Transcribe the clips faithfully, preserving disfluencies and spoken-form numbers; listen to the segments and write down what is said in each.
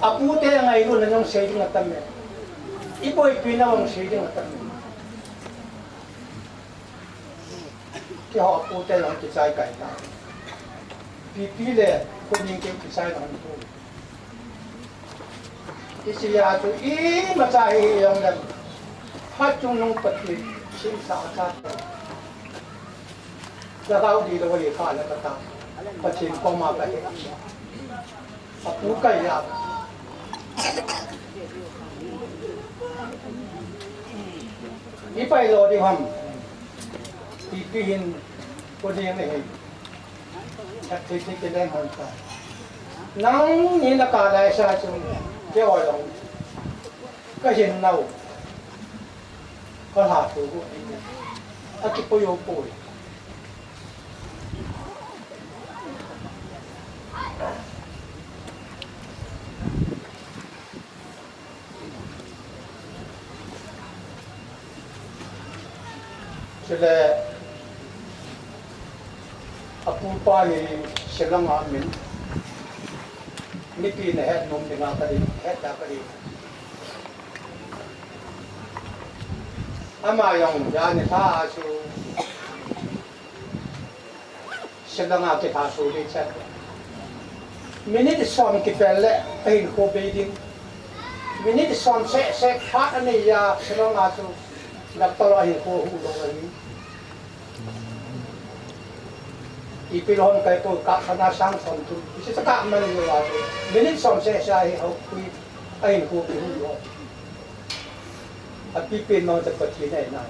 Apute ngailutna jong sei ding atam e. Iboipi na jong sei ding atam e. Keiho apute jong kichai kai ta. Pipi le, koi ning kei kichai na hon ko. Hiche a chu imacha hi jong lem. Phat chungnung Pathen, simsa cha. Lhagao di lo le kha le kata. Pathen koma kahe. Apu kai a. Ipai lo di ham. Pipi hin ko ding ahi. Chat thei thei kileng hon ta. Nangni na ka lai sa chu. Keiho jong. Kahin nau. Kalha thu hu. Akipoi o poi. Chule, apupa hi Shillong a min, mipi na het nom dinga kadei, het da kadei. Ama jong jani tha a chu Shillong a kitha su le chan. Minute som kipel le, ahin kho bei ding. Minute som seh seh phat anei a Shillong a chu doctor ahin kho hu lou ahi. Ipi lom kai po ka khana sang som tu. Isi ta ka man lou a chu. Minute som seh seh ahi hou pui ahin kho pi hu lou. Apipen mong cha Pathen ahi nai.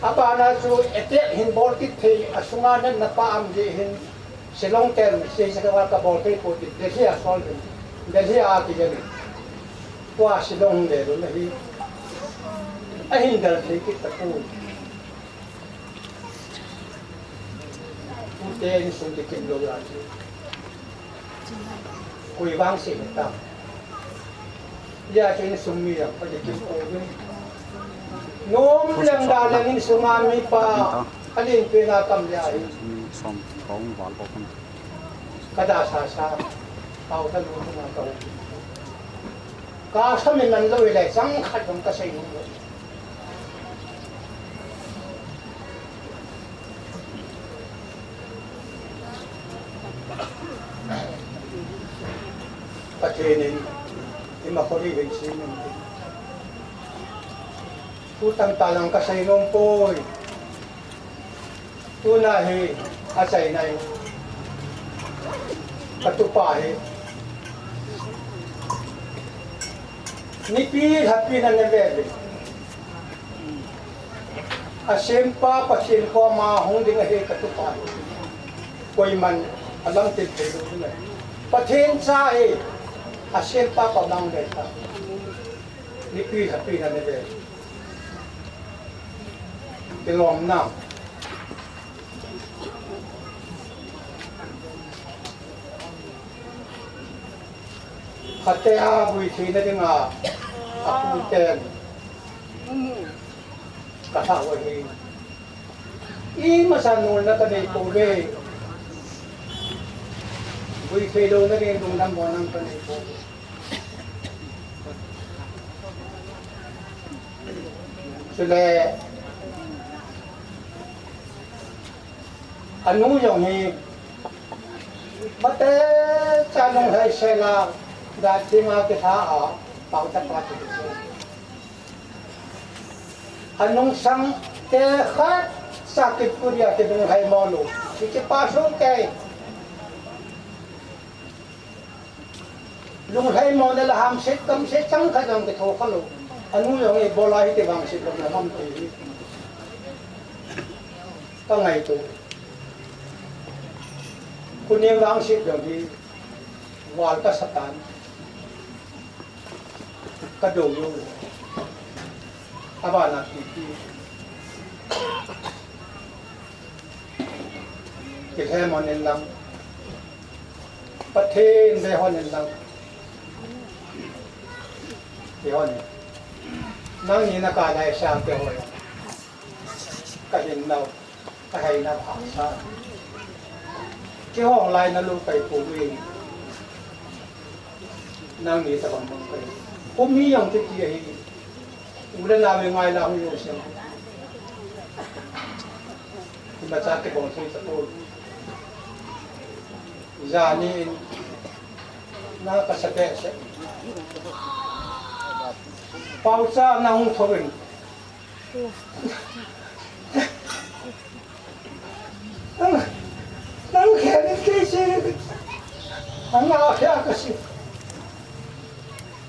Abana chu attack hin bol kit thei, asunga natna pa um jeh hin Shillong ten, sei sa ka bol thei poi ti, Delhi a sol in, Delhi a ti jeng in. Tua Shillong le lou na hi. Ahin del thei kit tapoi. Tute insung kikim lou a chu. Koi vangset hitam. Hijeh chun insung mi jong, koi kikim pouvin. Nom leng da leng insunga mipa, alen pen a kam jeh hin. Som kong val ko kan. Kada sa sa, kau ta lu na kau. Ka sa min nan lou le, chang khat jong kasei nom lou. Pathen in, ima khori vei sin in. Thu tamtah jong kasei nom poi. Tuna hi, achaina hi. Katupa hi. Nipi lhapi na ne ve ve. Asempa Pathen koma hung ding ahi katupa hi. Koiman alamtil thei lou ding ahi. Pathen cha hi. Asempa koma hung ding ahi. Nipi lhapi na ne ve. Kilom na. Khatvei a vui theina dinga, apu ten. Ka tha uva hi. Ima sa nolna ka nei pouve. Vui thei louna ding lungdam mo nang ka nei pouve. Chule, anu jong hi, mate cha nung hai sela, da thima kitha a, pau ta pa ti. Anung sang te khat sa kipuri a kibung hai mo lo. Ki kipa sung kei. Lunglhai mo na la hamset kamset chang khat jong kitho kha lou. Anu jong ibola hiti vangset lou na ham ti hi. Ka ngaito. Kuni vangset jong hi val ka satan. Ka do lou. Abana pipi. Kilhem hon in lang. Pathen ve hon in lang. Ve hon in. Nangni na ka lai sa ke hoi. Ka hin nau. Ka hai na pha sa. Kihong lai na lu kai pu wi. Nang ni tabang bang kai. Kum ni jong kiti ahi. U le nau ngai la hung jong siam. Imacha kibol thei tapoi. Jani in na kasa behseh. Paocha na hung thou in. Nang, nang khen in kei sei. Nang a kya kasi.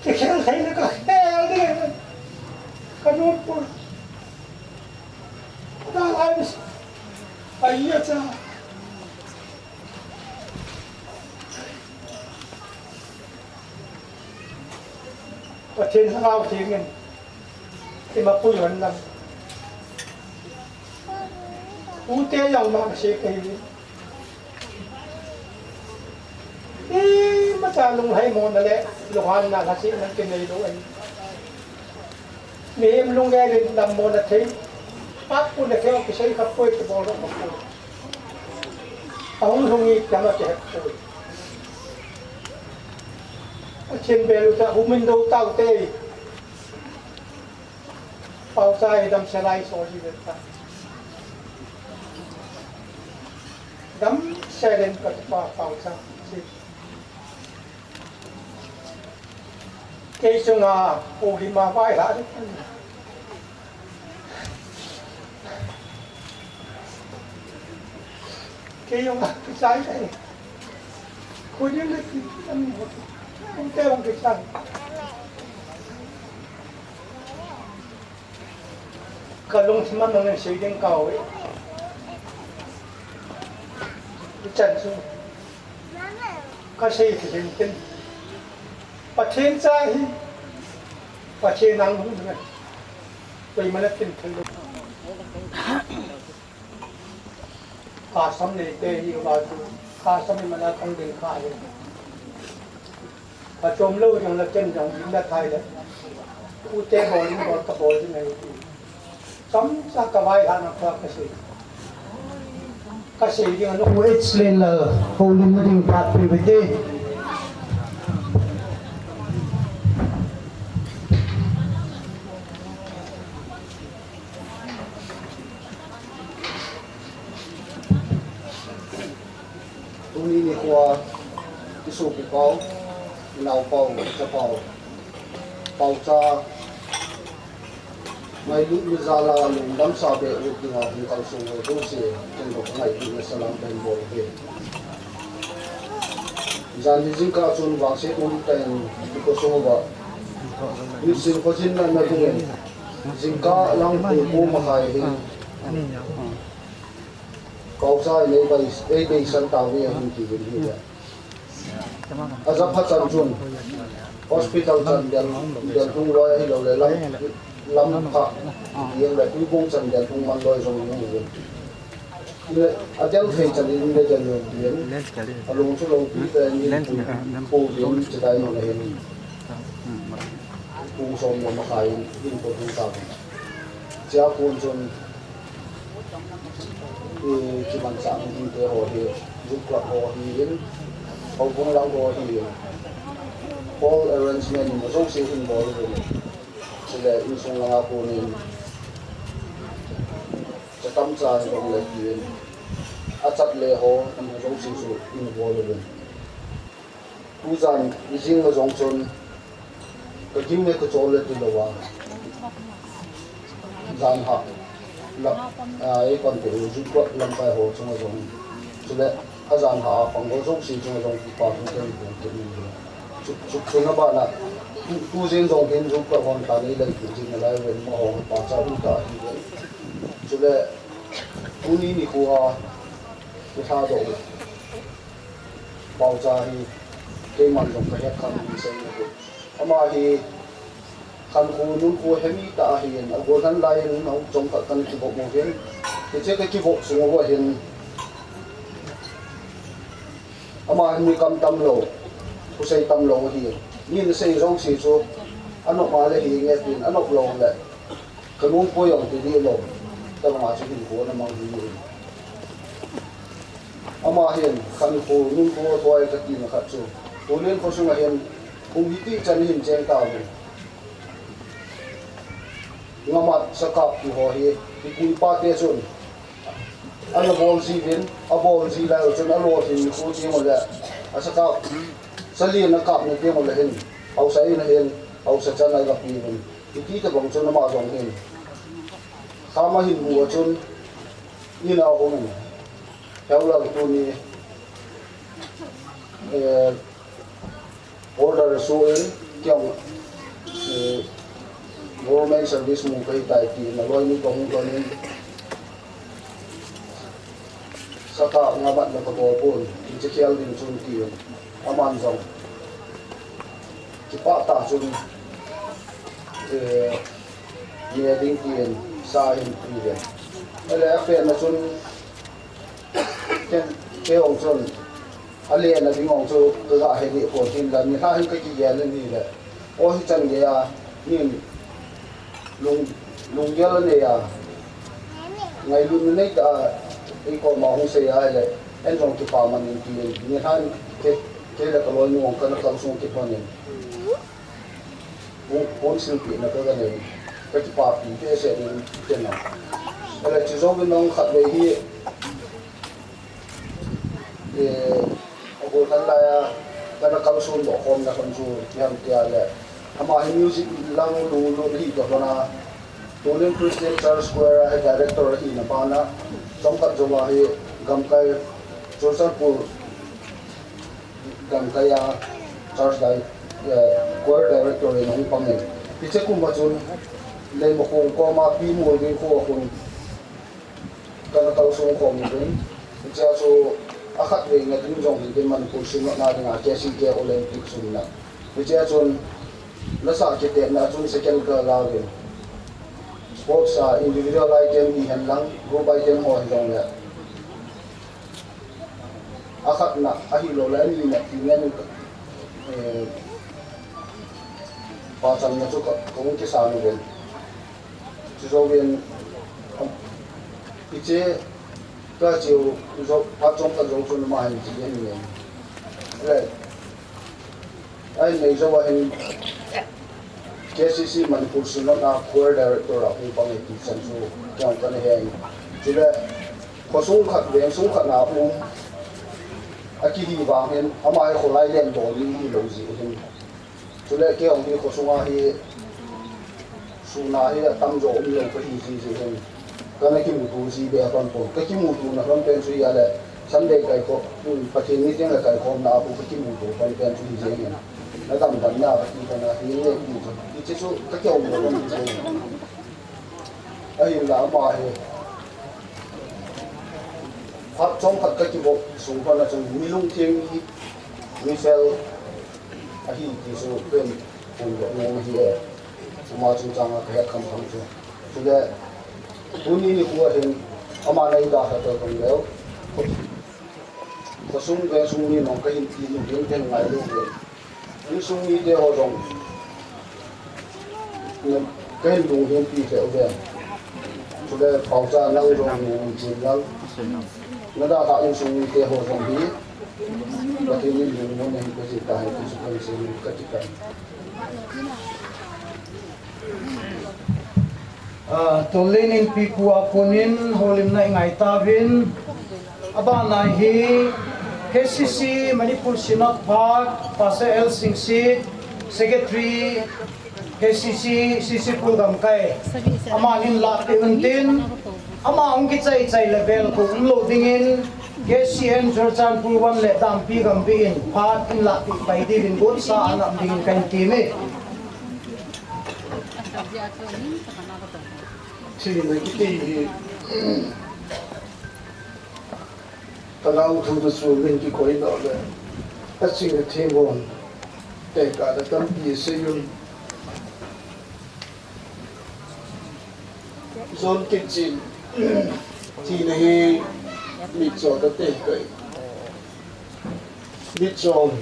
Kei khen thei na ka khen ding. Ka nunpui. Ka la ai. Ai ya cha. Pathen Lhagao Theng in, ima pui hon lang. Ute jong ma se kahi. Imacha lungheimona le lunghanna lhasetna kinei lou ahi. Mihem lunggel in dammona thei. Pat pu le thei kisei kha poi, kibol lou kha poi. Ahung lhung i kama kihet poi. Pathen bel u ta, humin dou tau te. Paocha i damsel a i sol ji ve ta. Damsel in ka tupa Paocha. Kei chunga pu hi ma vai la. Kei jong a kichai ai. Khu ding le ki am ho. Kum te jong kichai. Ka lungthim a nang sei ding ka oi. Ichan chu. Ka sei thei hin tin. Pathen cha hi. Pathen nang hung na. Koima na tin thei lo. Khasam neite hi uva chu, khasam hi mana kong ding kha hi. Achom lou jong le ken jong ding la thai le. Ute bol in bol ka bol ding ahi. Chomcha ka vaihana kha ka sei. Ka sei ding a nu. Pu H Lenlal, houlimna ding phat pe ve te. Tuni nikho a, i sopi pau, i nao pau, i cha pau, Paocha, ngailutna jal a lungdam sa be u dinga hung kalsong ho jouse, ken jong ngailutna salam kahin bol uve. Jan hi jingkah chun vangset umtah in i khosung uva, nisim khojinna na dingin, jingkah lang pung ko makhai hin, Paocha in ei bei, ei beisan tauve ahin ti ding ahi. Ajaphat chan chun hospital chan del, del tung loi ahilou le lam, lam pha ti le tuibong chan del tung man loi jong ahi. Le adel thei chan in le del loi ti le alung chu lou pi te ni pu, pu vin chidai man ahi. Pung som le makhai in, in ko tung ta. Chia kun chun, i, kimanchah mite ho hi, youth club ho hi in, houbung lang ho hi in, hall arrangement in jouse in bol in, chule insung langa kon in, chatam cha in bol le in, achat le ho in jouse chu in bol in. Tujan i jing a jong chun, ka gim le ka chol le tilou a, jan hah, la, a, ei pan te u, youth club lamkai ho chunga jong, chule, a jan hah a pang ho jouse chunga jong, kipa thu ka nei pon kit in. Chu, chu, chuna bana, tu, tu jing jong hin youth club hon ka nei lei tu jing a lai ven ma ho, pa cha hu ta hi ven. Chule, tuni nikho a, ki tha doh. Paocha hi keiman jong ka het kha in sei na hi. Ama hi khankho nunkho hemi tah ahin, agol han lai in nau chom khat kan kivop u hin. Hiche ka kivop sung uva hin. Ama hi mi kam tam lou, khosei tam lou ahi. Min sei jouse chu, anop a le hi nge tin, anop lou le. Ka nunpui jong ti dih lou, tabang a chu hinkho ana mang hi in. Ama hin, khankho, nunkho, thoi ka tina khat chu. Tulen kho sunga hin, Hung hiti chan hin cheng tau. Ngamat sakap ti ho hi, i pu i pa te chun ana bol jiuvin, abol ji lai chun alolhin khu ti mo le, asakap, sali na kap na ti mo le hin, haosa in hin, haosa chan ai la pi vin. Hiti tabang chun ama jong hin. Kama hin mu chun, ina hung in. Heulang tuni, eh, order suin, kiang, eh, government service mu kahi tai ti, na loi ni kahung kanin, saka ngamat na kabol pon, in che khial din chun ti, aman jong. Kipah tah chun, eh, nia ding tin, sa hin pi ve. Ele apen na chun, Ken, kei ong chun, ale na ding ong chu, ka ga he ni pon hin la, ni ha hin ka ki ya le ni le. O hi chan ge ya, nin, lung, lunggel le ya. Ngailutna nei ta, i ko ma hung sei ya le, en jong kipa man in ki, ni ha hin ke, ke le ka loi nu ong ka na ka sung kipa nin. Hung, hung silpina ka nei, ka kipapi behseh in ka na. Ele chu jouvin nong khatvei hi, eh, a gol khan lai a, ka na kalson doh khomna khan chu, ti ham tia le. Ama hi music lang lunglut hi ka kona. Tunin Christian Church Choir a hi director ahina bana, chomkhat jouva hi gamkai Churachandpur gamkai a church di-, eh, choir director in ahung pang in. Hiche kum a chun Leimakhong koma Pi Molvin kho a khun kana kalson khom uvin. Hichea chu akhatvei na ding jong hi Manipur Synod na dinga K C K Olympics umna. Hichea chun nasa kitetna chun second ka la uvin. Sports a individual item hi hen lang, group item ho hi jong le. Akhatna, ahilou le, anina, ti ngen, eh, pachanna chu ka, ka hung kisan uvin. Chu jouvin, um, hiche, ka chiu, jou, phat chomkhat jou chun ama hin ti ngen ngen. Le, Ahin nei jou a hin K C C Manipur Synod a choir director a hung pang e ti chan chu kei jong kana he in. Chule khosung khat, vengsung khat na um a kihi vang hin ama hi kholai len dol ding hilou jeh hin. Chule kei jong hi khosung a hi Suna hi atamjo umlou kahi jiji hin. Kana kimuto ji be a pan pon. Ka kimutona pan pen chu hi a le Sunday kaikhom, um, Pathen ni teng le kaikhomna a pu ka kimuto pan pen chu hi jeng hin. Na dam dam na ka ti kana hi le ki chu. Hiche chu ka kium lo pan chu. Ahinla ama hi. Phat chomkhat ka kivop sung pan a chun mi lungtheng mi, mi fel ahi ti chu pen phondoh nom ahi e. Ama chungchang a ka het khamkham chu. Chule, tuni nikho a hin, ama nei dalha tah tong leu. Khosung vengsung mi nong kahin ti nu hin ken ngailou ve. Insung mite ho jong, kahin lunghempi lheh uve. Chule, Paocha nang jong lunghempi lang. Na dalha insung mite ho jong hi. Pathen in lungmonna hin pe jing tahen ti chu kahin sei in kati tai. Ah, Tollen in Pi Pu a konin houlimna i ngai tauvin. Abana hi K C C Manipur Synod Board, Pastor L Singsit, Secretary, K C C, C C Pu Gamkai. Amanin lahpeh untin. Ama hung kichai chai le vel ko umlou dingin, K C N Churachandpur one le Dampi Gampi in phat in lahpeh pai diuvin gotsa anam dingin kahin temme. Thina kiti hi, ka lungthim a chu min kikoi lou le, aching athem hon, tekah le tampi seiyun. Jon kit chin, thina hi mitcho tate kai. Mitcho,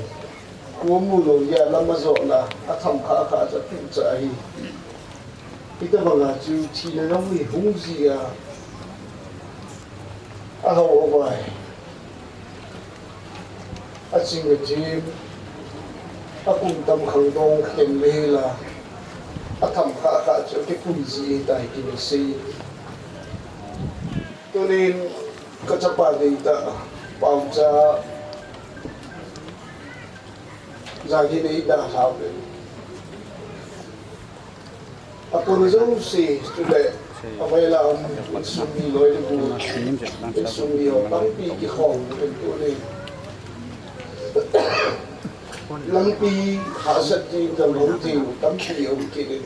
kua mu lou jeh a lam a jotna, atham kha kha cha tu cha ahi. Hitobang a chu thina jong hi hung ji a, ahao avai. Aching athem, Akum tam khangdong khen le hila, atham kha kha chu kipui ji tai ti le sei. Tunin kachapa deitah, Paocha, jagi nei da hlau le. Apun jouse, chule, avela um, insung mi loi le bu, insung mi ho tampi kikhom, pen tu le. Lampi, hahsat ding, dam hong thei, tampi um kit in.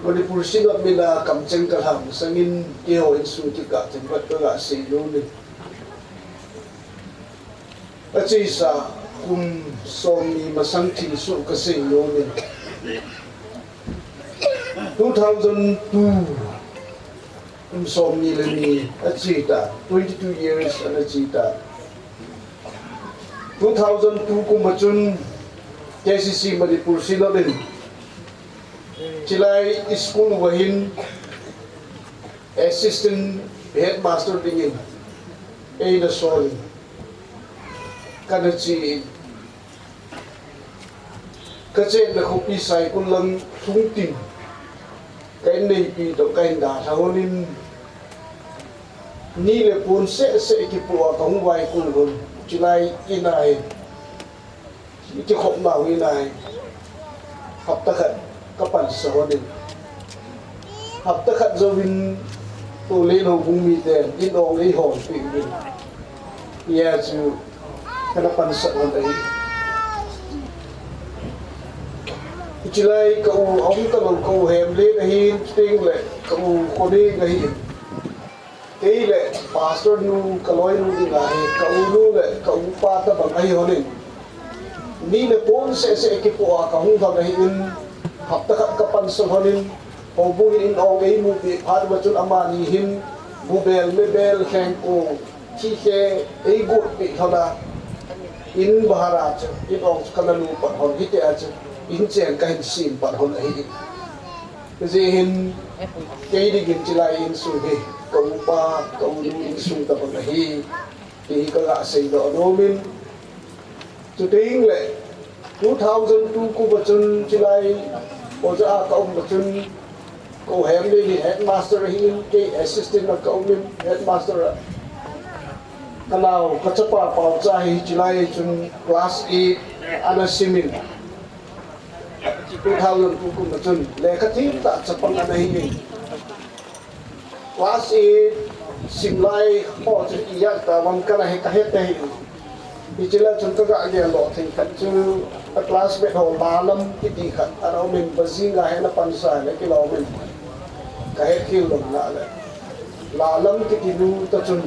Manipur Synod mina kamcheng kalhang sangin, keiho insung kikah themkhat kaga sei nom in. Achesa kum somni masang thilsoh kasei nom in. Two thousand two, kum somni le ni ache ta, twenty-two years ana che ta. Two thousand two kum a chun K C C Manipur Synod in Chilai school uva hin assistant headmaster dingin eina sol in. Kana che in, kachenna khopi Saikul lam Lhungting, ka inneipi toh kahin dalha hon in, ni le pon seh seh kipoh a kahung vaikul hon, Chilai in ahi. Kikhopna hui nai. Hapta khat kapansa hon in. Hapta khat jouvin Tolel houbung miten in ong eihol peh uvin. Hijeh chun kana pansa hon ahi. Chilai ka u aum talou, ka u Hemlen ahin, chuteng le ka u Khoneng ahin. Kei le pastor nu, ka loinu ding ahi, ka u nu le ka u pa tabang ahi hon in. Ni le pon seh seh kipoh a kahung lhon ahin, hapta khat kapansa hon in, houbung in ong eimu peh phat uva chun amani hin, bu bel, me bel, lhengkong, thikhe, eigot peh lhon a, in bahar a chu, in ong chu kana lu pat hon, hitia chu, in chen kahin sem pat hon ahi. Hijeh hin, kei dingin Chilai insung hi, ka upa, ka unu insung tabang ahi, ti hi kaga seidoh nom in. Chuteng le, two thousand two kum a chun Chilai oja a ka um a chun, ka u Hemlen hi headmaster ahin, kei assistant a ka um in, headmaster a. Ka nao, kachapa Paocha hi Chilai chun class eight ana sim in. Two thousand two kum a chun lekha themtah chapang ana hi. Class eight simlai ho chu ijat a vang kana he, kahe thei. Hiche la chun kaga gel lou thei khat chu ka classmate ho Lalam kiti khat ana um in, Bajing a hi ana pansa le kilom in. Kahe khel lou na le. Lalam kiti nu toh chun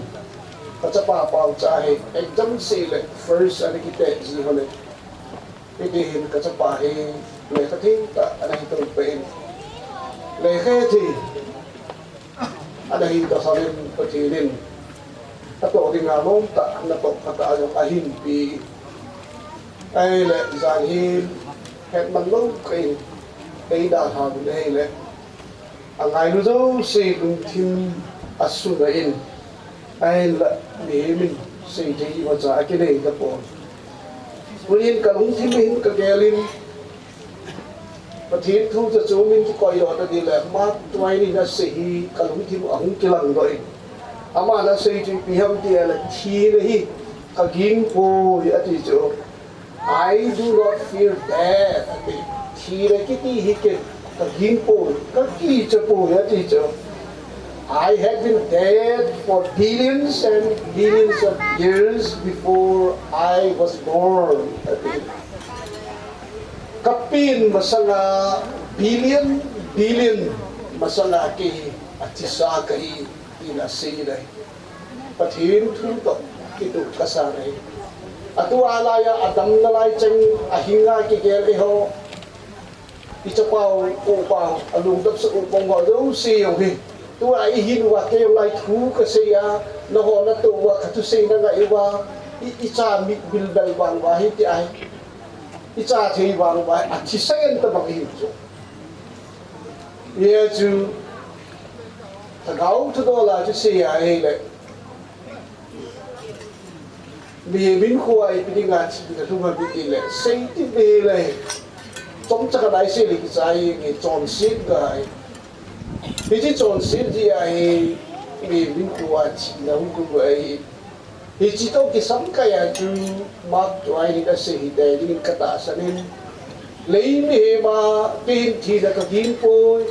kachapa Paocha hi exam se le first ana kipeh ji ho le. Hiti hin kachapa hi lekha themtah ana hi toh peh in. Lekha thei ana hi toh samin Pathen in atoh dinga lom tah, natoh phat a jong ahin pe. Ahile jan hin hetman lou kei, eidalha uvin ahile. Angailu jouse lungthim asun in, ahinla mihem in seithei imacha akinei tapon. Tunin ka lungthim hin kagel in, Pathen thu chachom in kikoidoh tading le, Mark Twain in asei hi ka lungthim ahung kilangdoh in. Aman asei chu ipi ham tile, thina hi kaging poi ati chu. I do not fear death, ati. Thina kiti hi kei kaging poi, kakicha poi, ati chu. I have been dead for billions and billions of years before I was born, ati. Kapen masanga billion, billion masanga kei hi athisa kahi, tin asei in ahi. Pathen thu toh kituh kasa ahi. Atua laiya adamna lai cheng ahinga kigel eiho, ichapau, upau, alungdamsah u pong ho jouse jong hi, tua ihin uva kei jong lai thu kasei a, nangho natoh uva kathusei nangai uva, i, icha mit bilbel vang uva hiti ahi. Icha thei vang uva athisa ngen tabang ihi chu. Hijeh chun Lhagao Thudol a chu asei ahile, Mihem hinkho a ipi dinga thina lhung ham iti le, sei ti ve le. Chomcha khat a isei le kichai nge, chonset ngai. Hiche chonset jeh a hi mihem hinkho a thina hung um ahi. Hiche toh kisamkai a chu Mark Twain in asei hi ding in katahsan in. Lei mihem a kei hin thina kaging poi.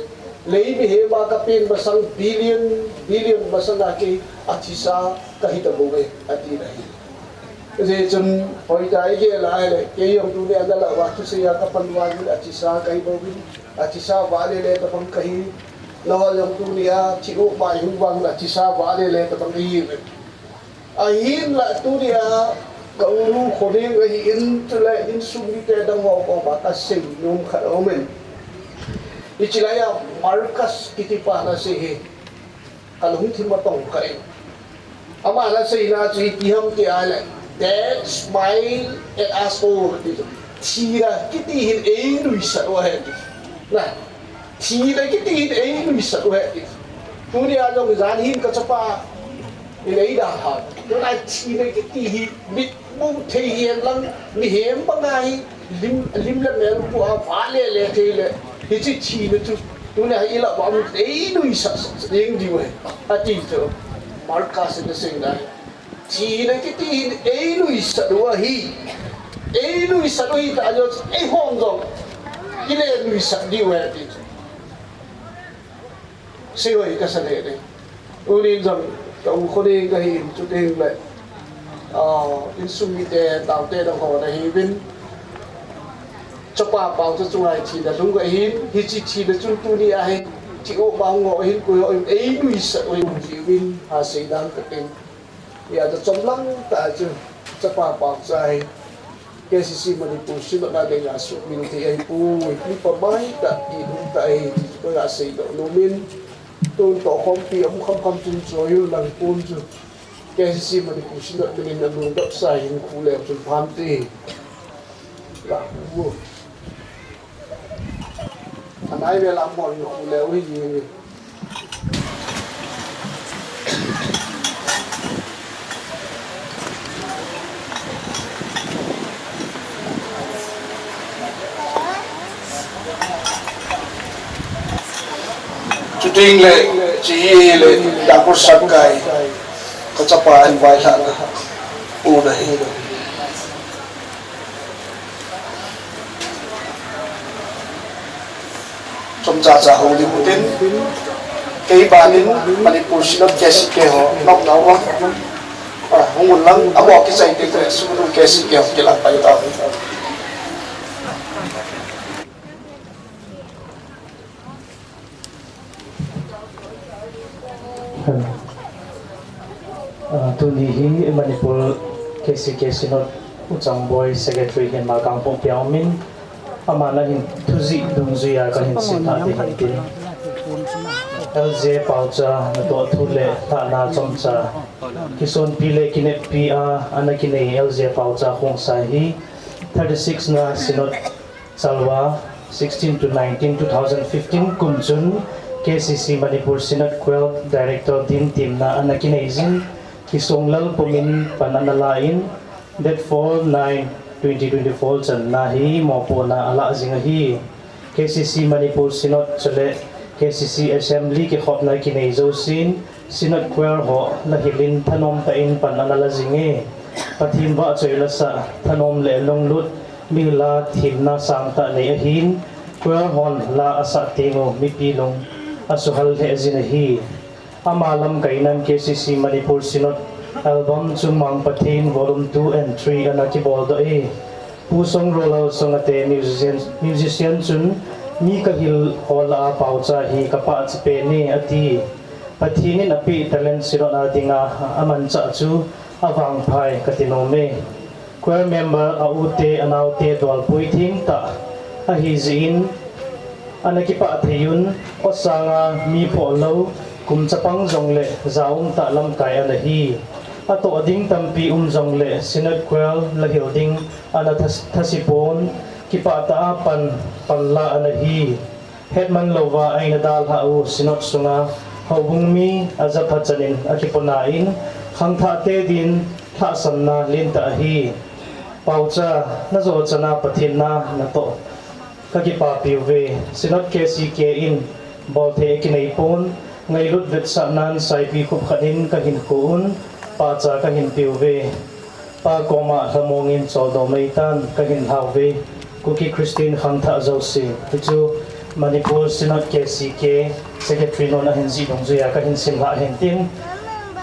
Lei mihem a kapen masang billion, billion masang a kei athisa kahi tabouve, ati ahi. Hijeh chun hoitah igel a ahile, kei jong tunia nalah uva thusei a kapan vangin athisa kahi bouvin, athisa vahle le tabang kahi. Nangho jong tunia thi um mai hung vangin athisa vahle le tabang kahiuve. Ahinla tunia ka unu Khoneng ahin, chule insung mite dang ho koma kasei nom khat aumin. Hiche laiya Marcus kitipan asei hi kalungthim a tong kah in. Aman aseina chu ipi ham ti ahile, "Death smile at us all," ati chu. Thina kiti hin einuisat u ahi ati. Na, thina kiti hin einuisat u ahi ati. Tunia jong jan hin kachapa in eidalha. Tuna thina kiti hi mitmu thei hihen lang, mihem banga hi lim, lim le mel pua vahle le thei le. Hiche thina chu tunia hi ilah uva einuisat sah ding diu ahi, ati chu. Marcus in asei nai. Thina kiti hin einuisat u ahi. Einuisat u ahitah jeh chun eihon jong ile nuisat diu ahi, ati chu. Sei hoi kasah lheh ding. Tunin jong ka u Khoneng kahin, chuteng le, ah, insung mite, taote dang ho nahiuvin. Chapa Paocha chunga hi thina lhung ahin, hiche thina chun tunia hi thi um a hung ho ahin, koi ho ahin, einuisat u ahin, um jiuvin, asei dan kating. Hijeh a chomlang tah a chu Chapa Paocha hi K C C Manipur Synod a dinga sumil thei ahipoi, mipa maitah, kilungtah ahi ti chu kaga seidoh nomin, tun tohkhompi um khamkham chun choi u lang pon chu K C C Manipur Synod minin alungdopsa hin khu leu chun phan ti. Lah u. Anai vel a mol khu leu hi. Chuteng le, hiche hi le, Doctor Sankai, kachapa ahin vailhahna, u ahi. Chomcha cha hung ding utin, kei banin Manipur Synod K C K ho, nop nau ho. Ah, hung un lang, amo kichai te te, sumudung K C K ho, kilang pai tau. Ah, tuni hi Manipur K C K Synod Uchangboi Secretary hin Malkangpokpi a umin, aman ahin thujih dungjuia kahin seidoh ding ahin tin. L J Paocha natoh thu le thahna chomcha kisonpi le kineppi a ana kinei L J Paocha Khongsai hi thirty-six na Synod Chalwa, sixteen to nineteen, two thousand fifteen kum chun K C C Manipur Synod Choir Director din temna ana kinei jin, Kisonglal pumin pan ana la in, date four nine twenty twenty-four channa hi mopohna alah jing ahi. K C C Manipur Synod chule K C C Assembly kikhopna kinei jousen, Synod Choir ho lahil in thanom tah in pan ana la jing e. Pathen vahchoi lasah, thanom le lunglut, mihil a themna sangtah nei ahin, choir hon la asah teng u mipi lung asuhal lheh jin ahi. Ama lamkainan K C C Manipur Synod album Chungmang Pathen Volume two and three ana kiboldoh e. Pu Songrolal Songate musician, musician chun mi kahil ho lah a Paocha hi kapahcha pen e ati. Pathen in apeh talent Synod a dinga amanchah chu avangphai kati nom e. Choir member a ute, a naote dolpui thengtah ahi jeh in, ana kipah thei un, aw sanga mi phoh lou, kum chapang jongle jaum tah lamkai ana hi. Atoh ding tampi um jongle Synod Choir lahil ding ana thas-, thasi pon, kipah tah a pan, panla ana hi. Hetman louva eina dalhah u Synod sunga houbung mi ajapha chan in akipuna in, khangthahte din Tahsanna lentah ahi. Paocha najo chana Pathen na natoh kakipapiuve. Synod K C K in bolthei akinei pon, ngailut vetsahnan saipi khup khat in kahinkho un, pahcha kahin peuve. Pa koma lhamongin choldo meitan kahin lhauve. Kuki Christian khangthah jouse, hichu Manipur Synod K C K Secretary nun ahin jih dungjuiya kahin simlhah ahin tin,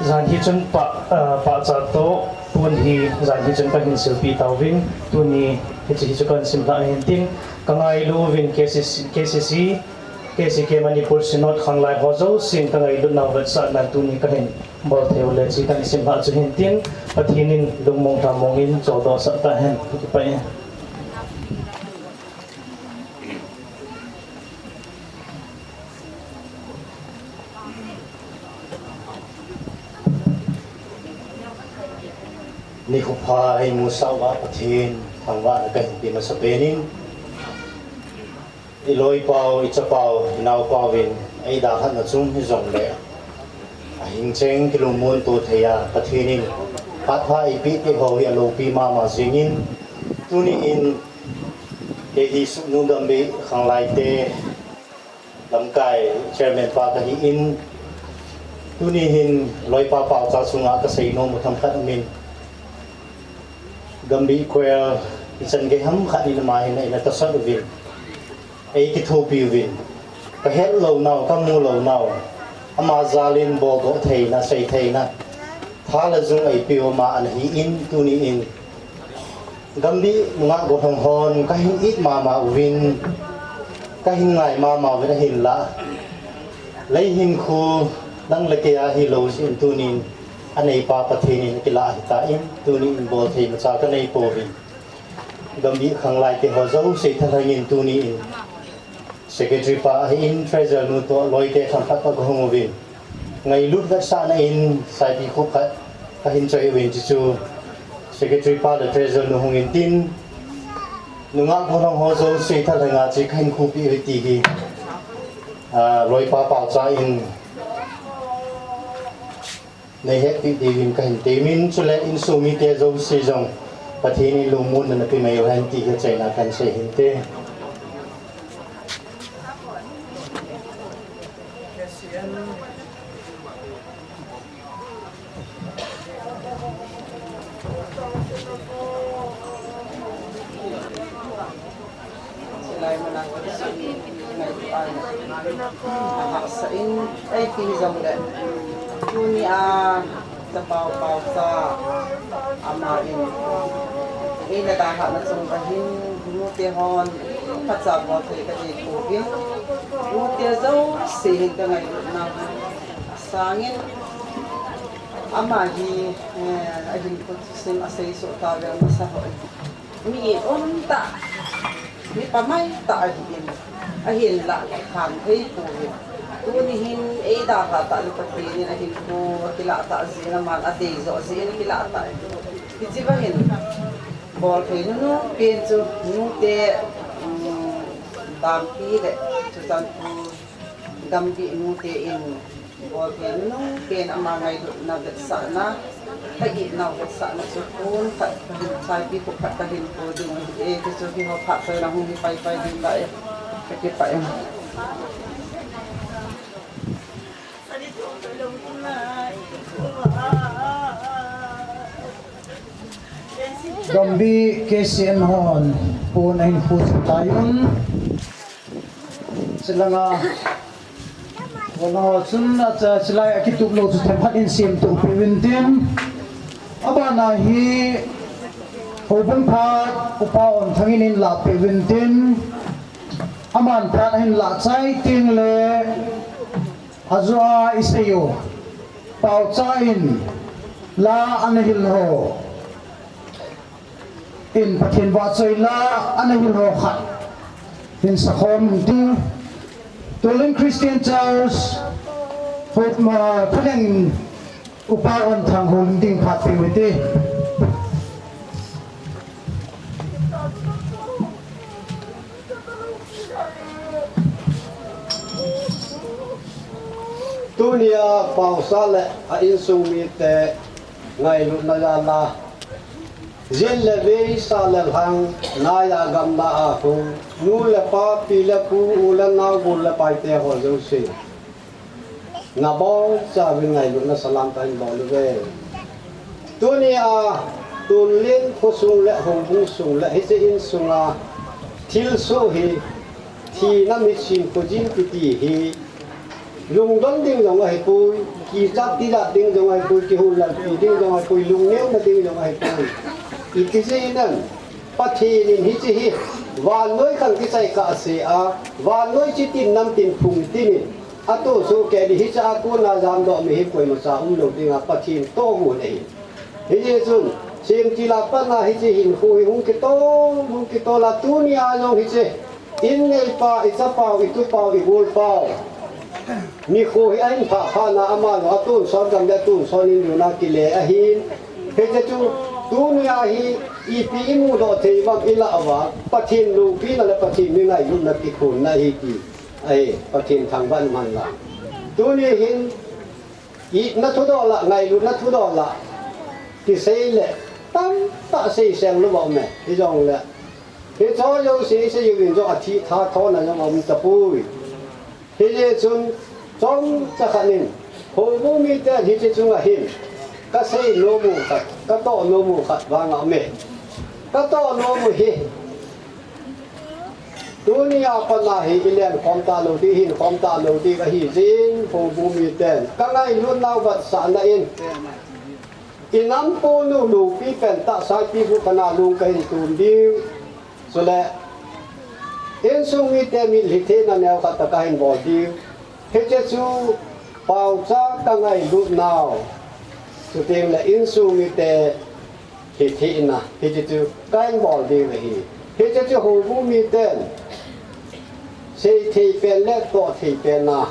jan hi chun pa, ah, pahcha toh pon hi jan hi chun kahin silpeh tauvin, tuni hiche hi chu kahin simlhah ahin tin, kangailu uvin K C C, K C C, K C K Manipur Synod khanglai ho jousen kangailutnau vetsahnan tuni kahin bolthei u le hiche kahin simlhah chu ahin tin, Pathen in lungmong lhamongin choldo sah tahen, kipah e. Nikho pha eimusah uva Pathen thangvahna kahin pe masapen in, iloipau, ichapau, inaopauvin eidalhatna chung hijongle, ahing cheng kilungmon to theiya Pathen in phat pha eipeh teng ho hi aloupi mama jengin, tuni in kei hi Sugnu Gambih khanglaite lamkai chairman pa kahin, tuni hin loipa paocha chunga kaseinom u themkhat umin, Gambih Choir ichan gei hamkhat in ama hin eina tosot uvin, eikithopi uvin, kahet lounau, kamu lounau, ama jalin boldoh theina, sei theina, tha le jung eipeu ama ana hin, tuni in Gambih nungah gollhang hon kahin it mama uvin, kahin ngai mama uvin ahinlah, lei hinkho nang le kei a hilou jeh in tunin aneipa Pathen in akilah ahitan, tuni in bolthei imacha kanei pouvin, Gambih khanglaite ho jouse thalhengin tuni in Secretary pa ahin, Treasurer nu toh loite themkhat toh kahung uvin, ngailut vetsahna in saipi khup khat kahin choi uvin, chuchu Secretary pa le Treasurer nu hungin tin, nungah gollhang ho jouse thalhenga chu kahin khupeh uve ti hi, ah, loipa paocha in neihetpeh diuvin kahin temin, chule insung mite jouse jong Pathen in lungmonna napeh mai uhen ti hi achaina kahin sei hinte. Silai mana ko si ngai pa na hahsa in, ei ti jongle, tunia chapao paocha ama in eina dalhahna chunga hin nute hon phatcha bolthei kanei pouvin, nute jouse hin kangailutna asangin, ama hi, eh, ahinkho thusim aseisoh tavel masa hoi. Mi umtah, mi pamai tah ahin, ahinlah khan thei pouvin. Tuni hin eidalhah tah le Pathen in ahinkho akilah tah jeh in, aman adei joh jeh in akilah tah. Hiche va hin bolthei nunung pen chu nute, um, dampi le Churachandpur Gambih nute in bolthei nunung pen ama ngailutna vetsahna, ka-itnau vetsahna chu pon khat kahin, saipi khup khat kahin po ding ahi e, ti chu keiho phat soina hung hi paipai ding ka e, kakipah e. Gambih K C N hon pon ahin po jing tai un. Chulanga Vana chun acha chilai akitup lou chu themkhat in semtup peh uvin tin. Abana hi houbung phat Upa Onthang in ahin lahpeh uvin tin. Aman phat ahin lah chai teng le ajo a isei u. Paocha in la ana hil ho. In Pathen vahchoi la ana hil ho khat hin sakhom intin, Tuling Christian Church, Hopma Phaleng Upa Onthang houlim ding phat peh uvin te. Tunia Paocha le a insung mite Ngailutna jal a, jin le vei, sa le lhang, nai a gam na a hung, nu le pa, pi le pu, u le nao, gol le paite ho jouse, nabonchauvin ngailutna salam kahin bol uve. Tunia, Tunlen khosung le houbung sung le hiche insunga thilsoh hi, thina mitsim khojin kiti hi, lungdon ding jong ahipoi, kichat tijat ding jong ahipoi, kihoulim pi ding jong ahipoi, lungneona ding jong ahipoi. Iti jeh ham, Pathen in hiche hi vannoi khang kichai kahsea, vannoi chitin namtin phungtin in, atoh sohkei ding, hichea kona jamdoh mi hi koimacha umlou dinga Pathen tohgon ahi. Hijeh chun, semtil a pat a hiche hinkho hi hung kitol, hung kitol a tunia jong hiche, in neipa, i chapau, i tupau, i golpau, nikho hi ahin phah phat na ama jong atonsot gam le atonsot in jong akile ahin. Hiche chu, tunia hi ipi imudoh thei uvem ilah uva, Pathen loupina le Pathen mi ngailutna kikhopna ahi ti ahi, Pathen thangvah in umhen lang. Tuni hin, itna thudoh lah, ngailutna thudoh lah, kisei le tamtah seiseng lou bou me, hijongle, hicheho jouse isei uvin jong athitha thona jong aum tapoi. Hijeh chun, chomcha khat in, houbung miten hiche chunga hin kasei nom u khat, katoh nom u khat vang aume. Katoh nom u hi, tunia pat a hi ilenkhom talou ding, hinkhom talou ding ahi jeh in, houbung miten kangailutnau vetsahna in, inam ponu loupi pentah Saikhokhana lung kahin tum diu. Chule, insung mite mitlhi thehna neokhat tah kahin bol diu. Hiche chu paocha kangailutnau, chutengle insung mite lhithehna, hiche chu kahin bol diu ahi. Hiche chu houbung miten seithei pen le tohthei pen a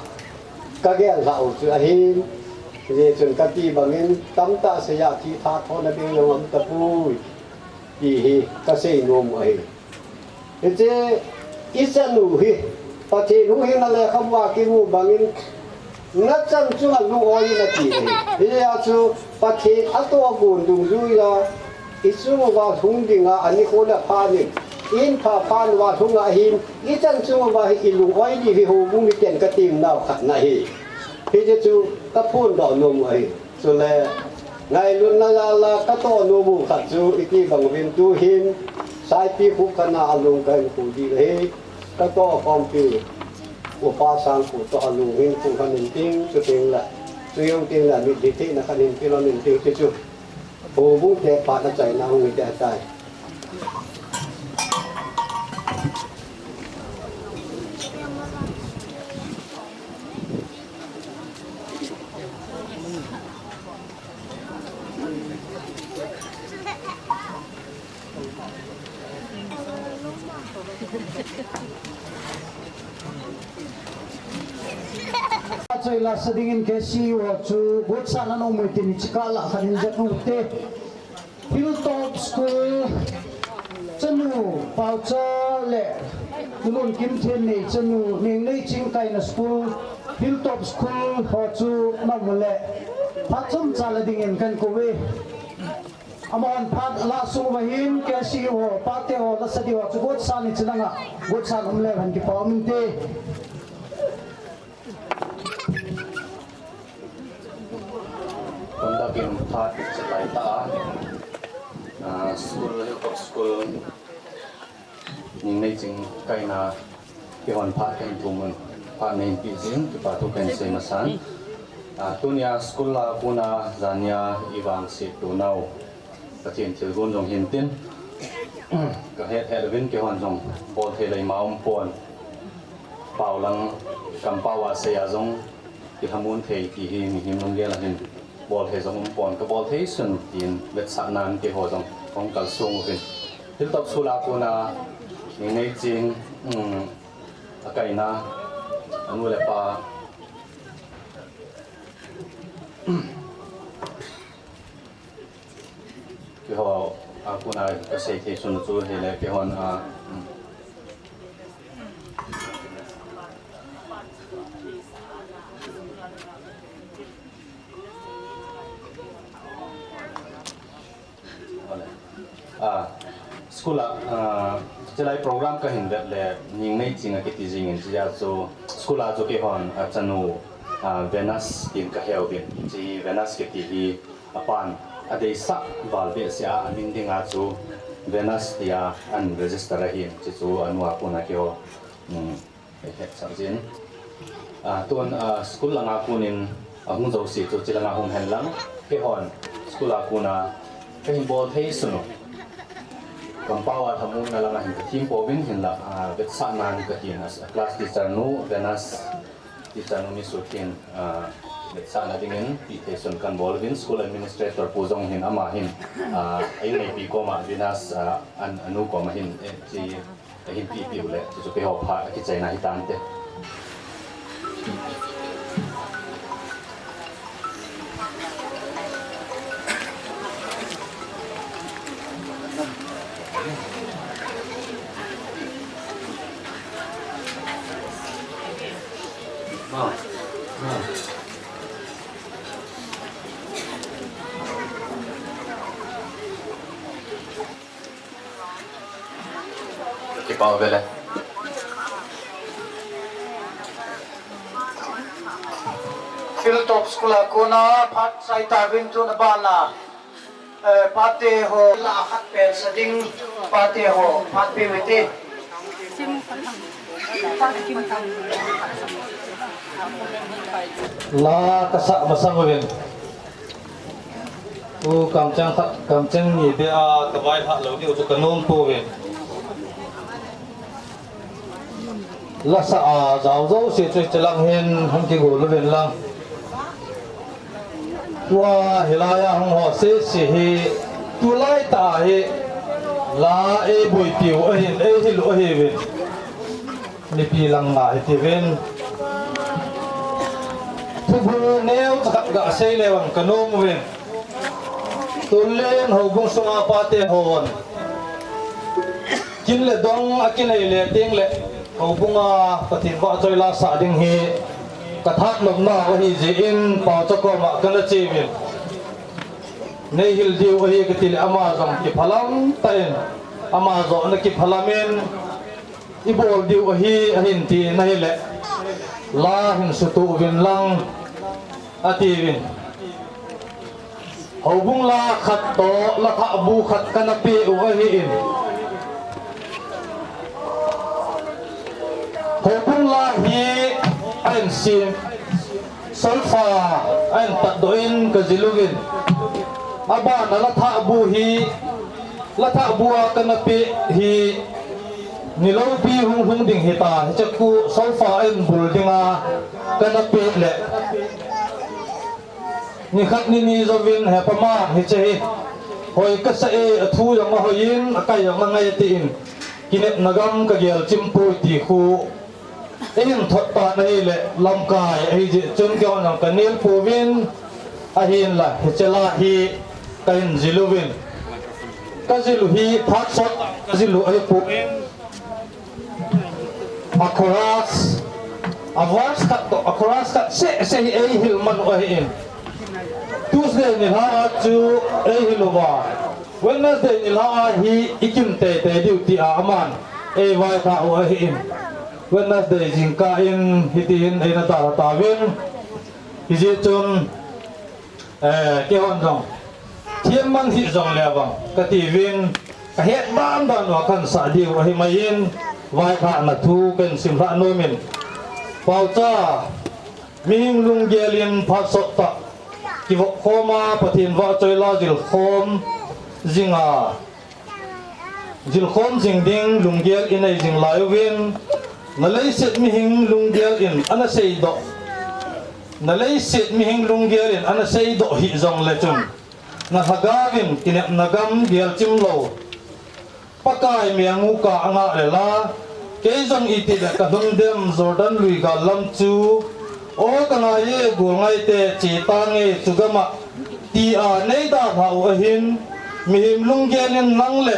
kagel lhah u chu ahin. Hijeh chun kati bangin tamtah seiya thitha thona ding jong aum tapoi, ti hi kasei nom u ahi. Hiche ichanu hi, Pathen huhhingna lekhabua kimu bangin, nachan chunga lung-oi in ati ahi. Hijeh a chu Pathen atohgon dungjuiya, ichung uva lhung dinga anikho le phat in, in pha phat uva lhunga ahin, ichan chung uva hi ilung-oi diu hi houbung miten katemnau khat ahi. Hiche chu kaphondoh nom u ahi. Chule, ngailutna jal a katoh nom u khat chu iti bang uvem, tuhin Saikhokhana alung kahin khu diu ahi. Katoh khompi Upa Sangkhu toh alung hin khu khat hintin, chutengle, chujou tengle mitlhi thehna khat hinpeh lhon intin, hiche chu houbung te phat achaina hung hite tai. Achoi lasa dingin K C U ho chu gotsahna nom u hitin, hiche kah lah khat in jet u hite. Hilltop School chanu Paocha le Nulun Kimthen nei chanu Nengneichin kaina school, Hilltop School ho chu nom u le phat chomcha la dingin kahin kou ve. Amahon phat alah sung uva hin K C U ho, pate ho, lasa diu ho chu gotsahna hiche langa gotsahna um leu hen kipa um inte. Conduct in phat chalai ta a, ah, school, Hilltop School, Nengneichin kaina, keihon phat kahin thum un, phat neihin peh jeh in kipa thu kahin sei masan. Ah, tunia school a kona jania ivangset tonau Pathen thilgon jong hintin, kahet het uvin, keihon jong bol thei lei ma um pon. Pao lang, kampao a sei a jong kilhamon thei ti hi mihem lunggel a hin bol thei jong um pon, kabol thei sun tin vetsahnan keiho jong kahung kalsong uvin. Hilltop School a kona Nengneichin, um, akaina, anu le apa, keiho a kona kasei thei sun chu hile keihon a, um, Ah, school a, ah, chulai program kahin vet le, Ningnei Ching akiti jingin, chujeh chun school a chu keihon achanu, ah, Venus tin kaheuvin, hiche Venus kiti hi apan adeisah val behseh a, amin dinga chu Venus tia ahin register ahin, chuchu anu a kona keiho, um, Hetsah jin. Ah, tun, ah, school langa konin ahung jouse chu chulanga hung hen lang. Keihon school a kona kahin bol thei sun u, kampao a lhamonna langa hin kathim pouvin, hinla, ah, vetsahnan kahin, ah, class teacher nu, Venus teacher nu Miss Sutin, ah, vetsahna dingin peh thei sun kahin bol uvin, school administrator pu jong hin, ama hin, ah, a inneipi koma Venus, ah, an, anu koma hin, eh, chi Ahin peh peh u le, chuchu keiho phat akichaina hitante. Kipah uvin le. Hilltop School a kona phat chai tauvin, tun abana, eh, pate ho la khat pen sa ding, pate ho phat pe uvin te. La kasa masang uvin. U kamcheng khat, kamcheng ni beh a kavailhah lou diu chu kanom pouve. Lasa a jao jouse chu hiche lang hin hung kigol uvin lang. Tua hilai a hung ho sese hi tulai tah a hi la eiboipiu ahin, eihil u ahiuvin. Mipi lang nga hitiuvin. Thubul neocha khat gasei leu vang kanom uvin. Tulen houbung sunga pate hon kin le dong akinei le teng le, houbunga Pathen vahchoi la sah ding hi kathat lomna ahi jeh in, paocha koma kana che uvin. Neihil diu ahi kati le ama jong kiphalam tah in, ama joh na kiphalam in, ibol diu ahi, ahin ti na hile, la hin sutuh uvin lang, atiuvin. Houbung la khat toh, la thahbu khat kana peh u ahin. Houbung la hi ahin sem, solfa ahin patdoh in kajil uvin. Abana la thahbu hi, la thahbu a kana peh hi, ni loupi hung hung ding hita, hiche khu solfa ahin bul dinga kana peh le, nikhat nini jouvin hepa man hiche hi hoi kasa e, athu jong ahoi in, akai jong angai tin, kinepna gam kagel chim poi ti khu eihin thot tan ahile, lamkai ahi jeh chun keihon jong kanel pouvin, ahinla hiche la hi kahin jil uvin. Kajil u hi phat sot kajil u ahipoi. A chorus, a verse khat toh a chorus khat seh seh hi eihil man u ahin. Tuesday nilhah a chu eihil uva, Wednesday nilhah a hi ikim teitei diu tia aman eivaithah u ahin. Wednesday jingkah in hitin eina dalha tauvin. Hijeh chun, eh, keihon jong themman hih jongle vang katiuvin, kahet dan dan uva kahin sah diu ahi mai in, vaithahna thu kahin simlhah nom in. Paocha, mihing lunggel in phat sot tah kivop khom a, Pathen vahchoi la jilkhom jing a, jilkhom jing ding lunggel inei jing lai uvin, na leiset mihing lunggel in ana seidoh, na leiset mihing lunggel in ana seidoh hih jongle chun, na lhagao in kinepna gam gelchim lou, Pakai melmu kah angah le la, kei jong itih le kalhung dem Jordan lui gal lam chu, o kangai e golngai te, che tange chugam a, tia nei dalhah u ahin, mihem lunggel in nang le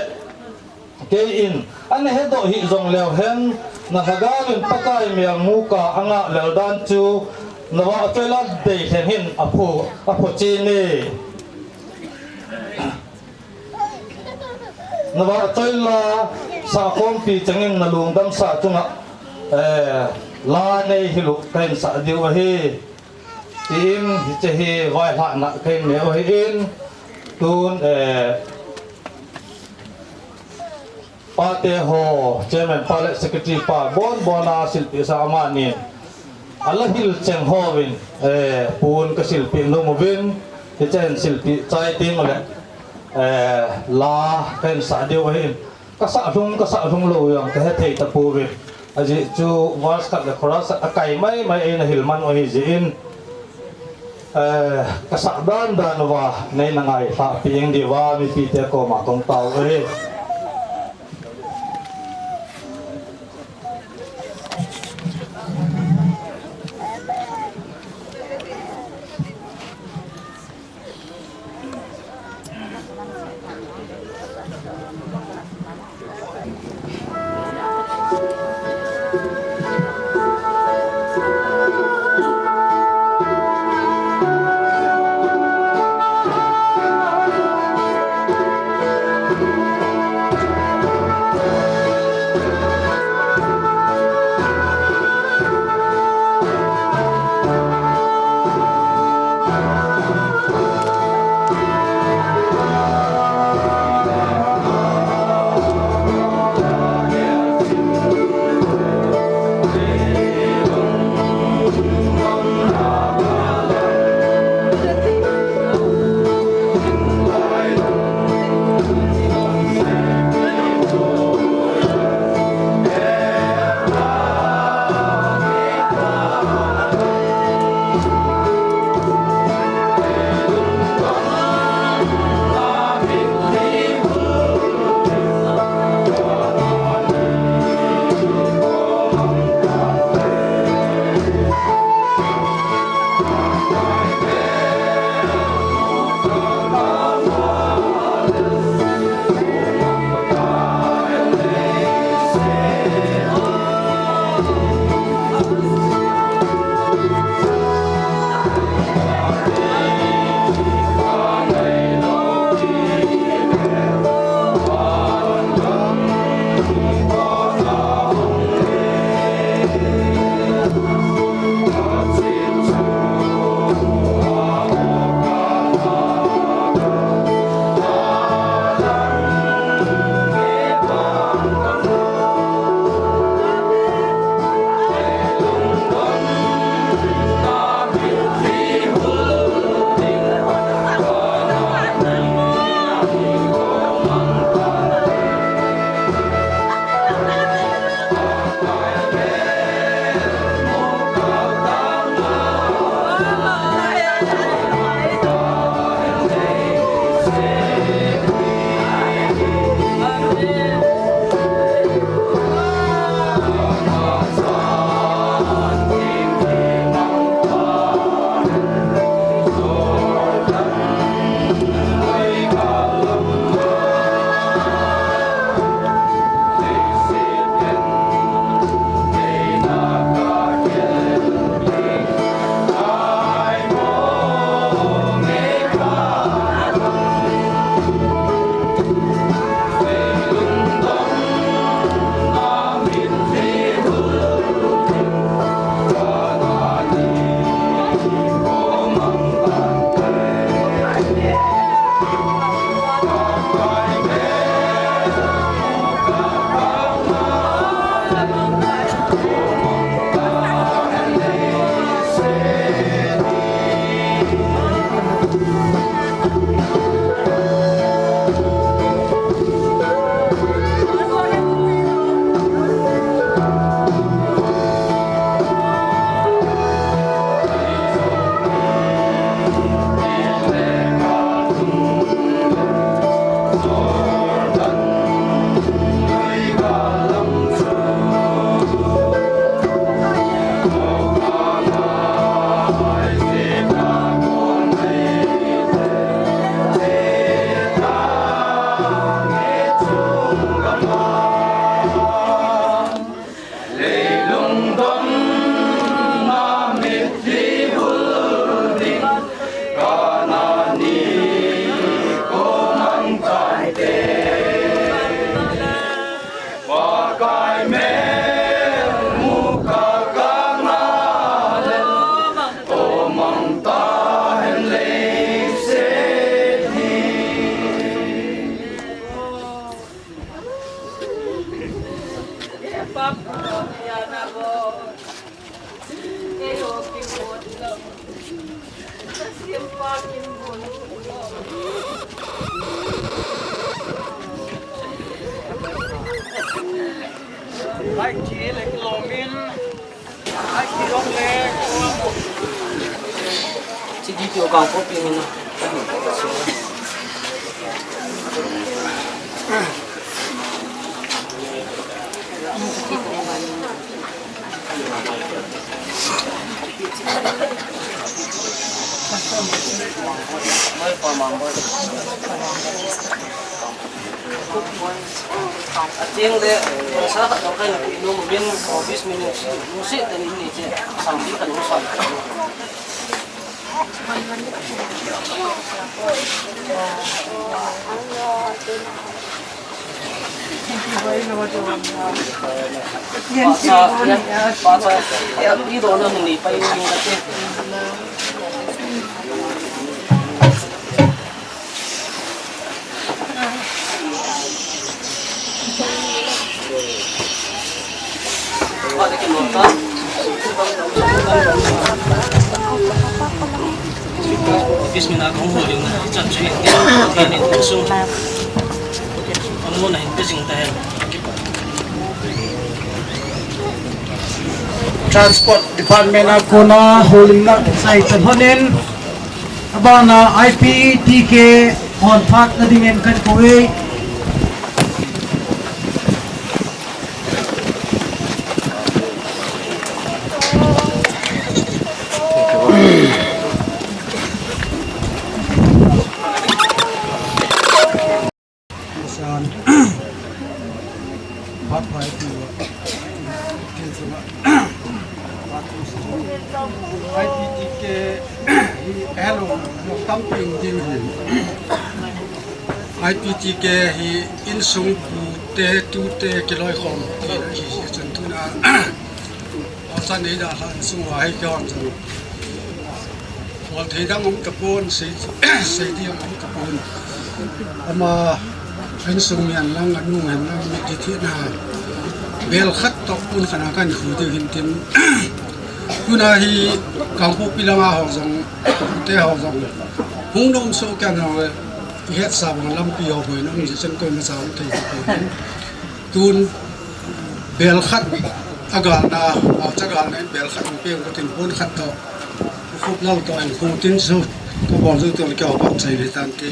kei in ana hedoh hih jong leu hen, na lhagao in Pakai melmu kah angah lel dan chu, na vahchoi la deilhen hin apho, apho chen e. Nava choi la, sahkhompi chengin nalungdam sah chunga, eh, la nei hilu kahin sah diu ahi. Tin, hiche hi vaihahna kahin neiyu ahin. Tun, eh, pate ho, chairman pa le secretary pa, bon bona silpi sa amanin. Ala hil cheng hovin, eh, pun kasilpi nom uvin, hichen silpi chai teng le, eh, la kahin sah diu ahin. Kasah lhung, kasah lhung lou jong, kahe thei tapouvin. Ajeh chu, verse khat le chorus akai mai mai eina hil man u ahi jeh in. Eh, kasah dan dan uva, neina ngailhah pi ing diuva, mipite koma kong tao uve. Chidi ti o kang ko pi ni na. Ateng le, sa khat jong kahin pi nom uvin, office mi nung si, nung si teni ni che, sang di kan nung sang. Pasa, ya, pasa, ya, i do na ni pa i ni ka te. Bismillah, kong ho ding na, chan chui, ni kong sung. Ang mo na hin, kasing tayo. Transport Department a kona holding na sai chan honin. Abana I P T K hon phat na dingin kan koi. San. Bap pai tu. Tin sila. Bap tu sila. I P T K hi hello, no camping diu hi. I P T K hi insung pute tute kiloikhom ti hi, hi chun tuna. Aw, chan nei da han sung wa hei kihon chan. Hol thei dang um tapon, sei, sei ding um tapon. Ama insung mian lang, anu hen lang, mi ti thi na. Bel khat toh pun khana kan khu diu hin tin. Tuna hi Kangpokpi langa ho jong, te ho jong. Hung nom so kya na ho, het sa bang lampi ho hoi nom je chan koi ma sa hung thei tapon. Tun bel khat a galna, a cha galna in bel khat in peng ko tin pon khat to. Khup lal to in khung tin su. Ko bol su to le ko bol sai le tan te.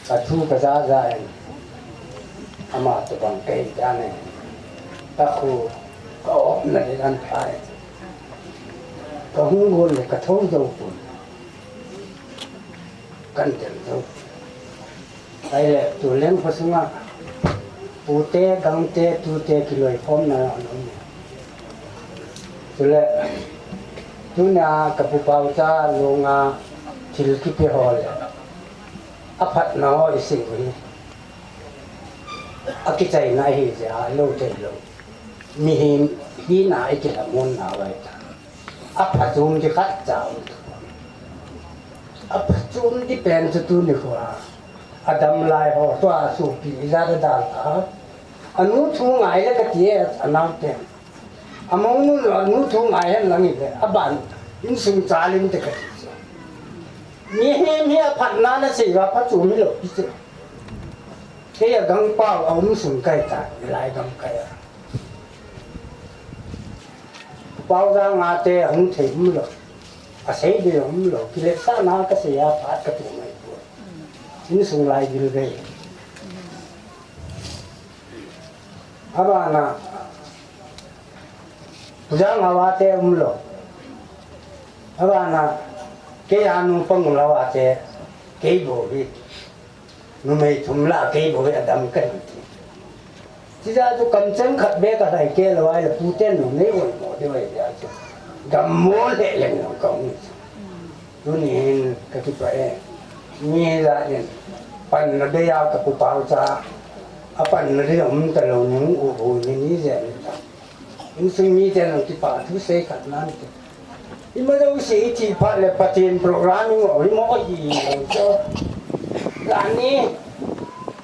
Ka thu ka ja ja in, ama tobang kei ja ne, ka khu ka op na le an phai. Ka hung gol le ka tho jo pun. Kan tel jo. Ai le, tu leng kho sunga, pute, gangte, tute, kiloikhom na an um. Chule, tuna ka pu pau cha lunga thil kipe ho le. Aphatna ho i sei u hi. Akichaina hi jeh a lo thei lou. Mihem hina i kilhamon na vai ta. Aphatchom di khat cha um. Aphatchom di pen chu tuni kho a. Adam lai ho, tua sopi ijat a dal ta. Anu thu ngai le kati e, anau ten. Among nu, anu thu ngai hen lang ile, aban, insung chalim te kati. Mihem hi aphatna na sei va phatchom hilou pi che. Kei a gangpao a um sung kai ta, lai gangkai a. Pau jang a te a hung thei um lou. A sei ding um lou. Kiletsahna ka sei a phat ka tu mai poi. Insung lai dil ve. Abana. Pu Janghao a te um lou. Abana. Kei a nu Pangul a te. Kei bou hi. Numei thum lah kei bou hi adam ka hi ti. Chijeh chu kamcheng khat beh ka lhai kei lou ahile puten numei oimo diu ahi jeh chu. Gam mo le leng lou ka um. Tuni hin ka kipah e. Mi lah in panna bei a ka pu pau cha. Apanna ding um talou nung u u ni ni jeh ni ta. Insung miten jong kipah thu sei khat nan te. Ima jouse i thi phat le Pathen program i ngol hi mo hi lo cho. Lani.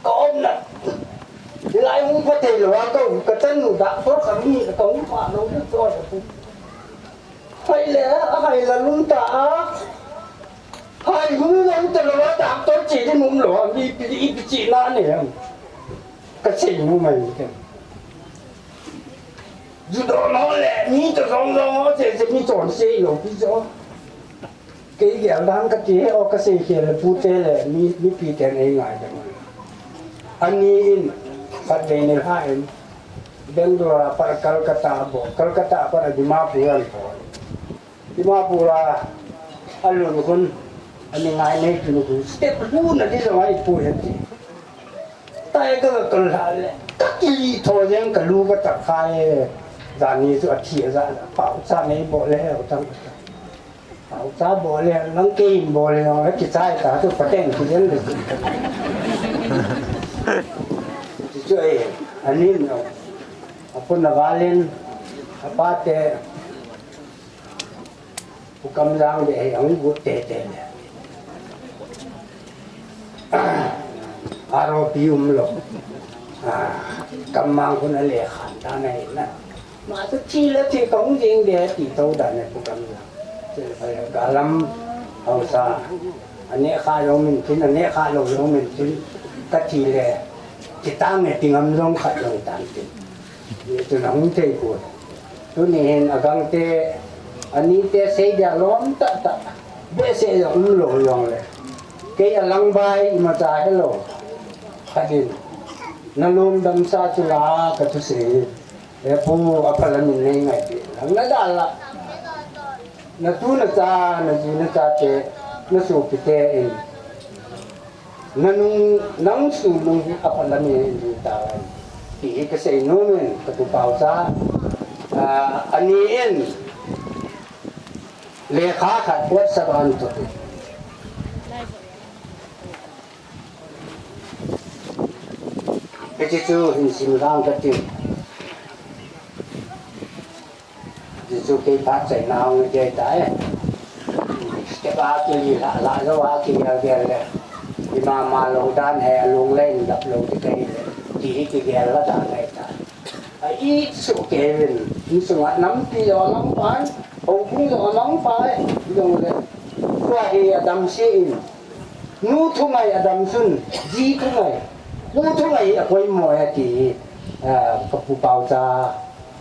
Ka omna. Hilai hung pha thei lou a ka, ka chanu doctor khat ni ka hung pha lou ni chu a pu. Hai le, a hai la lung ta a. Hai hung lou ta lou a doctor chi di mum lou a mi pi, ipi chi na ne ham. Ka sei mu mai ke. Ju do no le, mi to zong zong o che che mi chon sei lou pi jo. Kei gel dan ka ti he o ka sei khel le pu te le mi, mipi te nei ngai ka. Ani in, pat le ne ha in, Bangalore a pat Calcutta bo, Calcutta a pat a Dimapur an bo. Dimapur a, a lun hun, ani ngai nei tu hun, step hu na di zong ai pu he ti. Tai ka ka kal ha le, ka kili tho jeng ka lu ka ta khai, zani chu a thi a za, pau cha nei bo le he o tang. Pau cha bo le, lang kei in bo le, nong le ki chai ta, chu pateng ki jen le. Chu chu ai, anin no. Apun na valen, apate, Pu Kamjang de hei, ang bu te te le. Aro pi um lo. Ah, kamang kun a le khan ta na hi na. Ma tu chi le chi kong jing de ti to da ne pu kam la. Che pa ya galam hausa. Ane kha lo min tin, ane kha lo lo min tin. Ka ti le. Ti tang ne ti ngam long khat long tan tin. Ye tu na hung thei ko. Tuni hin a gangte, anite sei dia lom tah tah, behseh jong um lou jong le. Kei a lang bai imacha helou. Khatin, na lungdam sa chu la ka thusei. E pu, a pha la min nei ngai pi. Lang na da la. Na tu na cha, na ji na cha te, na sopi te in. Na nung, nang su nung hi a pha la mi in ta. Ti hi ka sei nom in, ka pu pau cha. Ah, ani in. Lekha khat WhatsApp an to. Hiche chu hin sim lang ka tin. Hiche chu kei phat chai na hung kei ta e. Step a kili la, la jo a kili a gel le. Ima ma lo dan he a lung le in dap lo ti kei le. Ti hi kigel la dan he ta. A i su kei vin. Insung a nampi jo a mang pai. Houbung jo a mang pai. Jong le. Tua hi a dam si in. Nu thungai a dam sun, ji thungai. Nu thungai a poimo e ti, ah, ka pu pau cha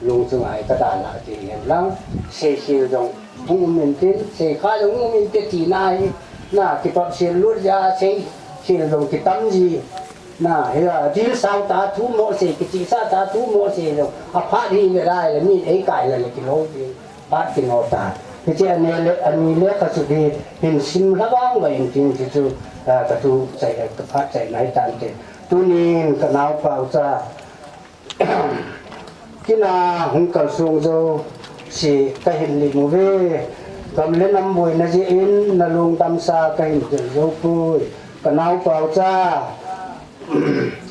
lung chunga ka dan a ti hen lang. Sei sil jong hung um in tin, sei kha jong hung um in te ti na hi. Na kipap sil lut ja sei sil jong kitam ji. Na hi a dil sau ta thu mo sei kichi sa ta thu mo sei jong. A phat hi ve lai le mi ei kai le le kilo ji. Phat kino ta. Hiche ani le, ani le ka su di hin sim hla vang va in tin ti chu, ah, ka tu chai, ka phat chai nai tan te. Tunin ka nau pau cha. Kina hung kal sung jo si ka hin li mu ve. Gam le nam boina jeh in na lungdam sa ka hin tel jo pui. Ka nau pau cha.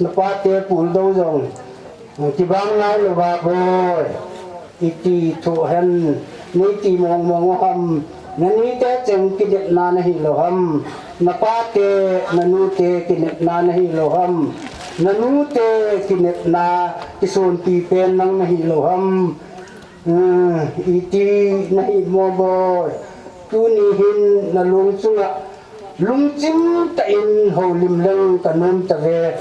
Na pate pul do jong. Kibang ngai lou va boi. Iti thu hen. Nei ti mong mong ham. Nani te cheng kinepna na hi lou ham. Na pate, na nu te kinepna na hi lou ham. Na nu te kinepna kisonpi pen nang na hi lou ham. Hmm, iti na hi mo boi. Tuni hin na lung chunga lungchim tah in houlim leng ka nom ta ve.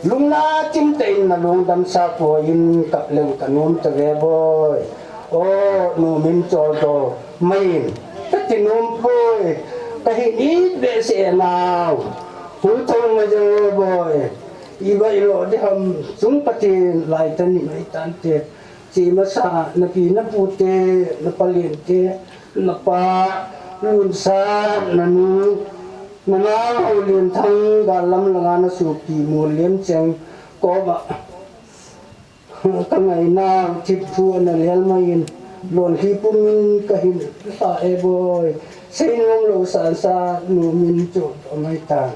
Lungna chim tah in na lungdam sa poi in kap leng ka nom ta ve boi. O, nu min chol do mai in. Ka ti nom poi. Ka hin it behseh nau. Hu thong ma jo boi. I vai lo de ham sung Pathen lai ta ni mai tan te. Chi masa, na pi na pu te, na palen te, na pa, na nun sa, na nu, na nau Houlian Thang, gal lam langa na supi Molian Cheng, koma. Ka ngaina, thip thu ana lel mai in, lon khi pumin ka hin sa e boi. Sei nom lo san sa, nu min chu, amai ta.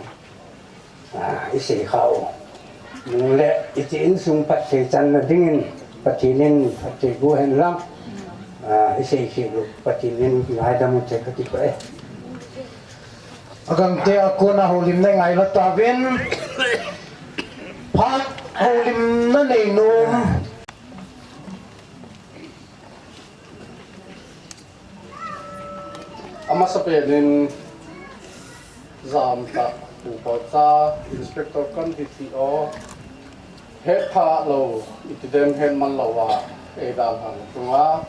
Ah, i sei kha u. Nung le, i ti insung phatthei channa dingin, Pathen in phatthei boh hen lang. Ah, i sei khel u, Pathen in ngaidam u te ka ti ko e. Agangte a kona houlim nei ngai la ta ven. Phat houlimna neinom. Amasapen in jamtah Pu Paocha, Inspector Kanditi o, hetphah lou, itidem hetman lou a, eidalhah chunga,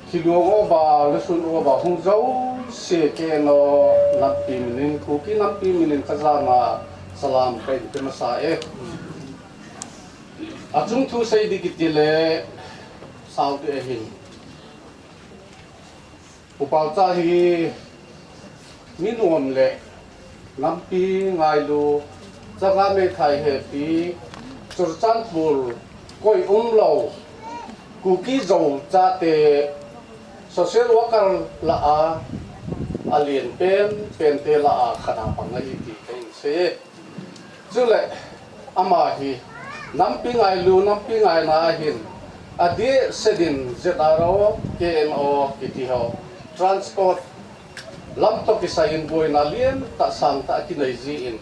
thilong uva, lusun uva hung jouse K N O nampi minin, Kuki nampi minin kajana salam kahin pe masa e. Achung thu sei ding kiti le, sao ding ahin. Pu Paocha hi mi nom le nampi ngailu, chaga meithai hepi, Churachandpur koi umlou, Kuki Zo chate social worker lah a, alen pen, pente lah a khat a pang ahi ti kahin sei. Chule, ama hi, nampi ngailu, nampi ngaina ahin, adeh sedin Z R O, K N O, kiti ho, transport, lam toh kisai in boina lentah sangtah kinei jin,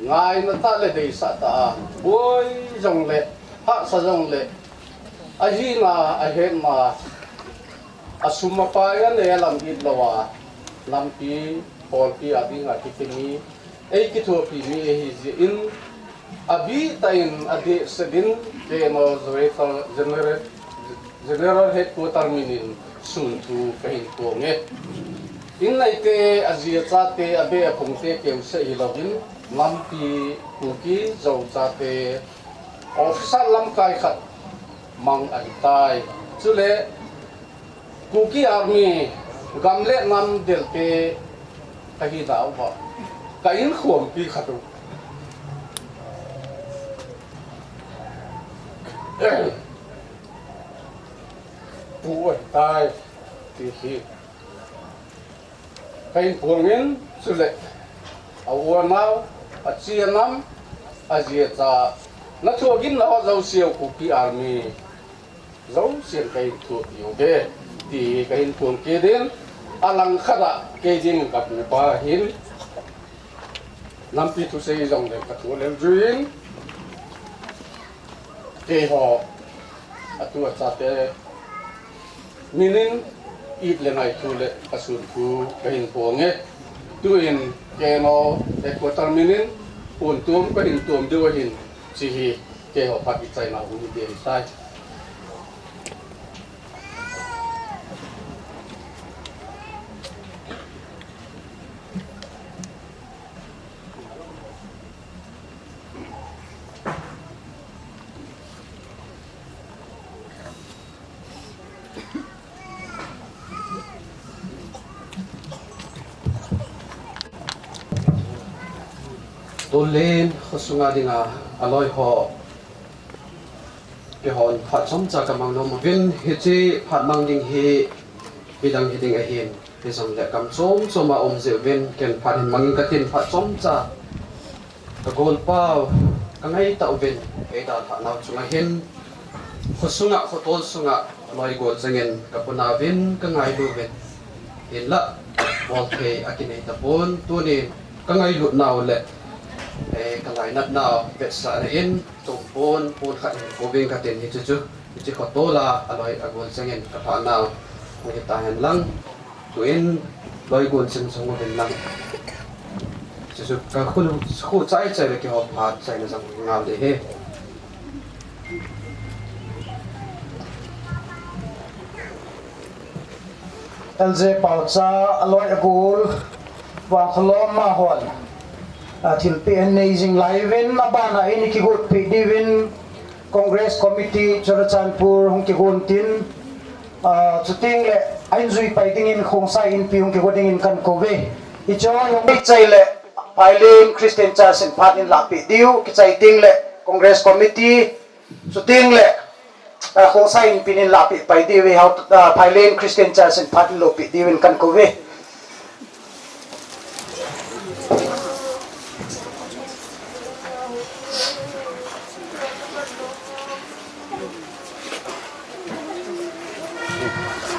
ngaina tah le deisah tah a, boi jongle, hahsa jongle, ahina, ahetna, asum apai anei alam it lou a, nampi, polpi a dinga kiti mi, ei kithopi mi ahi jeh in, abih tah in adeh sedin K N O General, General Headquarter minin sun thu kahin phong e. In neite aji achate abe aphungte keuseh hilouvin, nampi Kuki Zo chate officer lamkai khat mang ahitai. Chule Kuki Army gam le nam delte kahi nauva, ka inkhompi khat u pu ahitai ti hi kahin phong in, chule a u a nao, achi anam, aji acha, nathu agin naho jouse u Kuki Army jousen kahin thopi uve ti kahin phong kit in, alangkhat a kei ding kapu pa hin nampi thusei jongle kathoh lel jui in, keiho atu achate minin it le ngai thu le kasun thu kahin phong e. Tuin K N O Headquarter minin pon tuam kahin tuam diu ahin, hiche hi keiho phat kichaina hun hi ding tai. Tulen khosunga dinga aloi ho, keihon phat chomcha kamang nom uvin, hiche phat mang ding hi midang hiding ahin, hijongle kam chom choma um jeh uvin ken phat hin mangin katin, phat chomcha kagolpau kangai tauvin, eidalhah nau chunga hin khosunga, khotol sunga loi gol chengin kaponauvin, kangailu uvin, hinlah bolthei akinei tapon, tunin kangailut nau le, eh, kalainat nau vetsahna in, tumpon pon khat hin koving katin, hiche chu, hiche khotola aloi agol chengin kaphah nau hung hita hen lang. Tuin loi gol cheng sung uvin lang. Chuchu kakhu, khu chai chai le keiho phat chaina jong ngal ding ahi. L J Paocha, aloi agol, Vangkholom amahon, a, thilpeh anei jing lai uvin, abana in kigotpeh diuvin Congress Committee Churachandpur hung kigon tin, a, chuteng le a injui pai dingin Khongsai Inpi hung kigo dingin kan kouve. Hiche ho jong kichai le Phaileng Christian Church in phat in lahpeh diu, kichai teng le Congress Committee, chuteng le, a, Khongsai Inpi in lahpeh pai diu ve, hou, a, Phaileng Christian Church in phat in lohpeh diuvin kan kouve.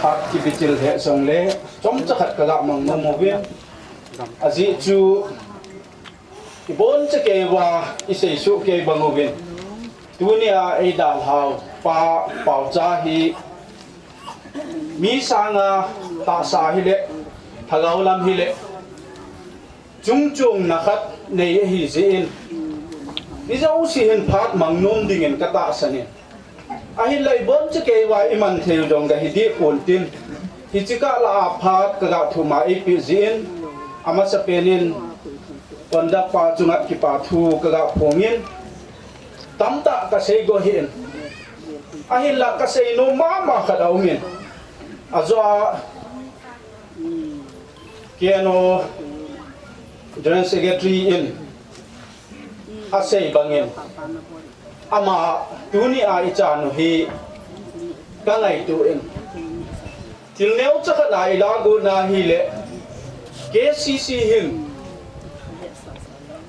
Phat kibichil lheh jongle, chomcha khat kaga mang nom uvin. Ajeh chu, Iboncha keiuva isei soh kei bang uvin, tunia eidalhau pa Paocha hi mi sanga tahsa hileh, lhagao lam hileh, chungchang na khat nei ahi jeh in, ijouse hin phat mang nom dingin katahsan in. Ahinlah iboncha keiuva iman theiu jong kahi deh pon tin, hiche kah lah a phat kaga thum a eipeh jeh in, amasapen in conduct pa chunga kipa thu kaga phong in, tamtah kasei got hih in. Ahinlah kasei nom mama khat aum in. Ajoh a K N O General Secretary in asei bangin, ama tunia ichan u hi kangaito in. Thil neocha khat a ilah got na hileh, K C C hin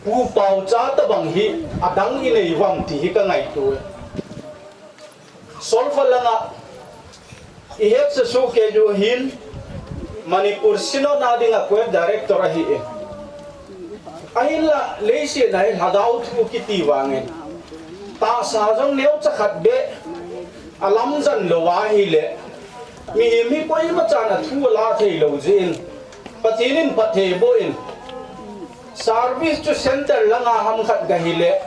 Pu Paocha tabang hi adang inei uvam ti hi kangaito in. Solfa langa ihetsa soh kei u hin, Manipur Synod a dinga Choir Director ahi in. Ahinlah leiset a hi lhagao thu kiti vangin, tahsa jong neocha khat beh alamjan lou ahileh, mihem hi koimachan athu alah thei lou jeh in, Pathen in phatthei boh in, service chu center langa ham khat gahileh,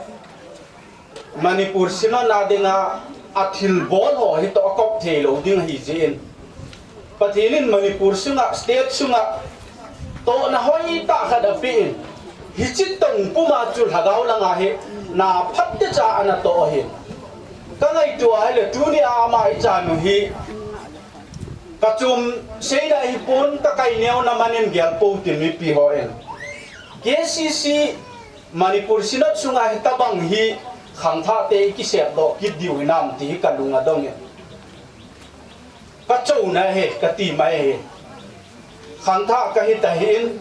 Manipur Synod a dinga athilbol ho hitoh akop thei lou ding ahi jeh in, Pathen in Manipur sunga, state sunga tohna hoitah khat apeh in, hiche tong puma chu lhagao langa hi na phatechan atoh ahin. Kangaito a hileh tunia ama ichan u hi kachom seina hipon, kakai neona manin gelpou tin mipi hon, K C C Manipur Synod sunga hitabang hi khangthahte ikisepdoh kit diu hinam ti hi kalung adong in. Kachouna ahi, kati mai ahi. Khangthah kahi tahin,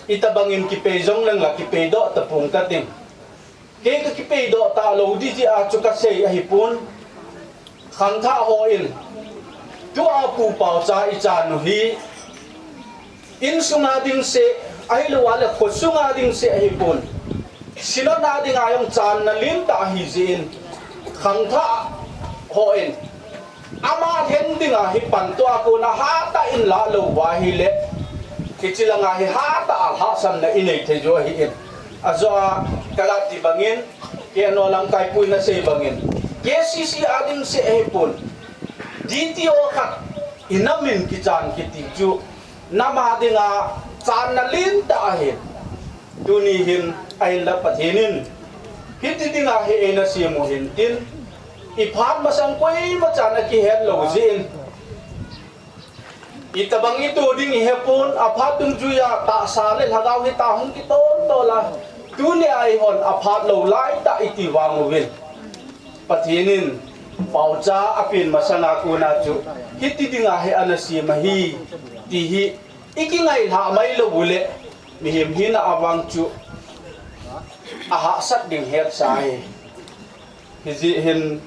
itabangin kipei jongleng la kipeidoh tapong kating. Kei kakipeidoh talou ding jeh a chu kasei ahipon. Khangthah hon, tua Pu Paocha ichan u hi, insunga ding seh, ahilou leh khosunga ding seh ahipon, Synod a dinga jong channa lentah ahi jeh in, khangthah hon, ama lhen dinga hi panto a kona hatah in lah lou uva ahileh, hiche langa hi hatah a lhahsamna inei thei u ahi in. Ajoh a kaga ti bangin, K N O lamkai pu in asei bangin, K C C a ding seh ahipon, D T O khat inam in kichan kiti chu nam a dinga channa lentah ahi. Tuni hin, ahinlah Pathen in hiti dinga hi eina sem u hin tin, iphat masang koimachan akihet lou jeh in, itabang ito ding ihepon, aphat dungjuia tahsa le lhagao hita hung kitoltol a, tunia eihon aphat lou laitah iti vang uvin, Pathen in Paocha apen masanga kona chu hiti dinga hi ana sem ahi ti hi ikingailhah mailou uleh, mihem hina avang chu ahahsat ding hetsa ahi. Hijeh hin,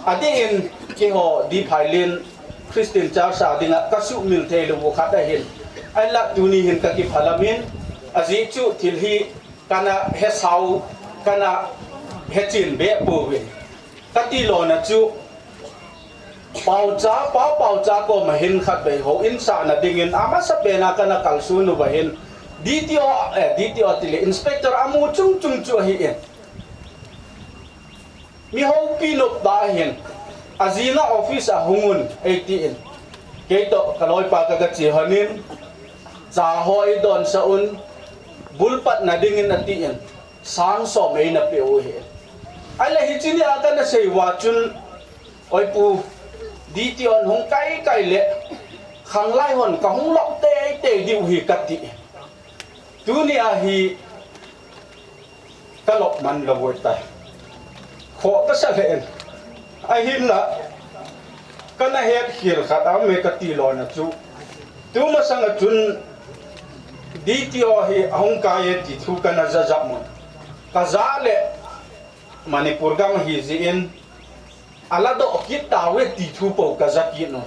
adeh in keiho D. Phailin Christian Church a dinga kasuhmil theilou u khat ahin, ahinlah tuni hin kakiphalam in, ajeh chu thil hi kana hesau, kana hechen behpou vin, kati lona chu, Paocha, Pa Paocha koma hin khatvei houin sahna dingin amasapen a kana kalson uva hin, D T O, eh, D T O tile, Inspector amu chungchung chu ahin, mi houpi noptah ahin, ajinga office a hungun eitin, keitoh kaloipa kagache honin, cha ho eidonsah un, bulpatna dingin atin, sang som eina peh u ahi. Ahile hiche nia kana sei uva chun, Oi pu, D T O hung kaikai le, khanglai hon kahung lou teitei diu ahi kati. Tunia hi kalop man lou tai. Khoh kasa lheh in. Ahinla, kana hetkhel khat aume kati lona chu, tumasanga chun D T O hi ahung kai e ti thu kana jajah mun. Kajah le Manipur gam ahijeh in, aladoh kit tauve ti thu pou kajah kit un.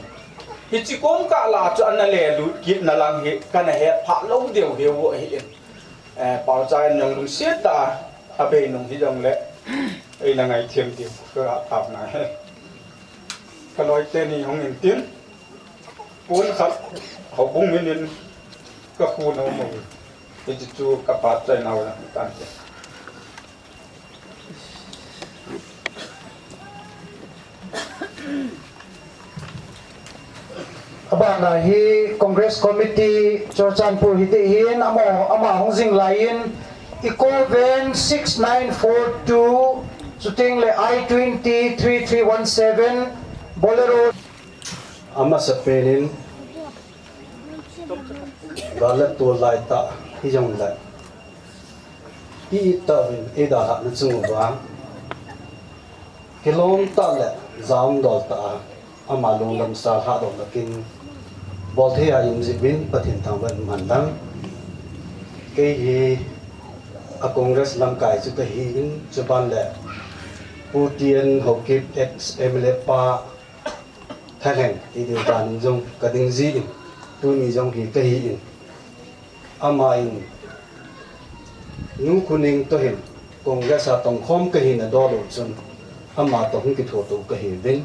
Hiche kom kah lah chu ana lelut kitna lang hi kana hetphah lou deu heu ahin. Eh, Paocha in jong lungset tah a abei nung hijongle, eina ngaithem diu ka tao na he. Ka loi teni hung in tin, pon khat houbung min in ka khu nau mo. Hichu chu ka pachat nau a tan te. Abana hi Congress Committee Churachandpur hiti hin, ama, ama hung jing lai in, Eeco van six nine four two, chuteng le I twenty three three one seven, Bolero. Amasapen in, gal le tol lai tah hijongle, iti tah in eidalhah na chung uva, kilom tah le jaum dol tah a, ama lungdam sa lhah doh nakin, bol thei a um jeh uvin Pathen thangvah in um hen lang. Kei hi a Congress lamkai chu ka hi in, chuban le Pu T N Haokip ex M L A pa, Thalheng, ti diu dan in jong ka ding ji in, tuni jong hi ka hi in. Ama in, Nu Khuning toh hin, Congress a tongkhom ka hi na dol u chun, ama toh hung kitho to ka hi uvin.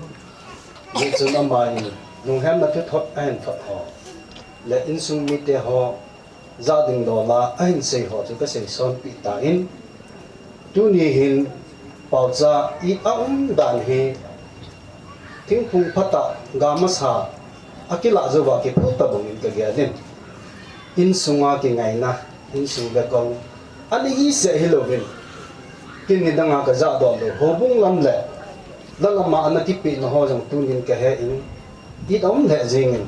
Hichun ama in, lunghemna thuthot ahin thot ho, le insung mite ho, ja ding dol a ahin sei ho chu ka sei son pi ta in, tuni hin Paocha i a um dan hi, thingphung phat a ga masa a kilah jou va kiphut ta bang in ka gel in, insunga kingaina, insung bekol, ani hi se hi louvin, kin ni dang a ka ja dol lou, houbung lam le, la lam a ana kipe na ho jong tunin ka he in, i a um le jing in.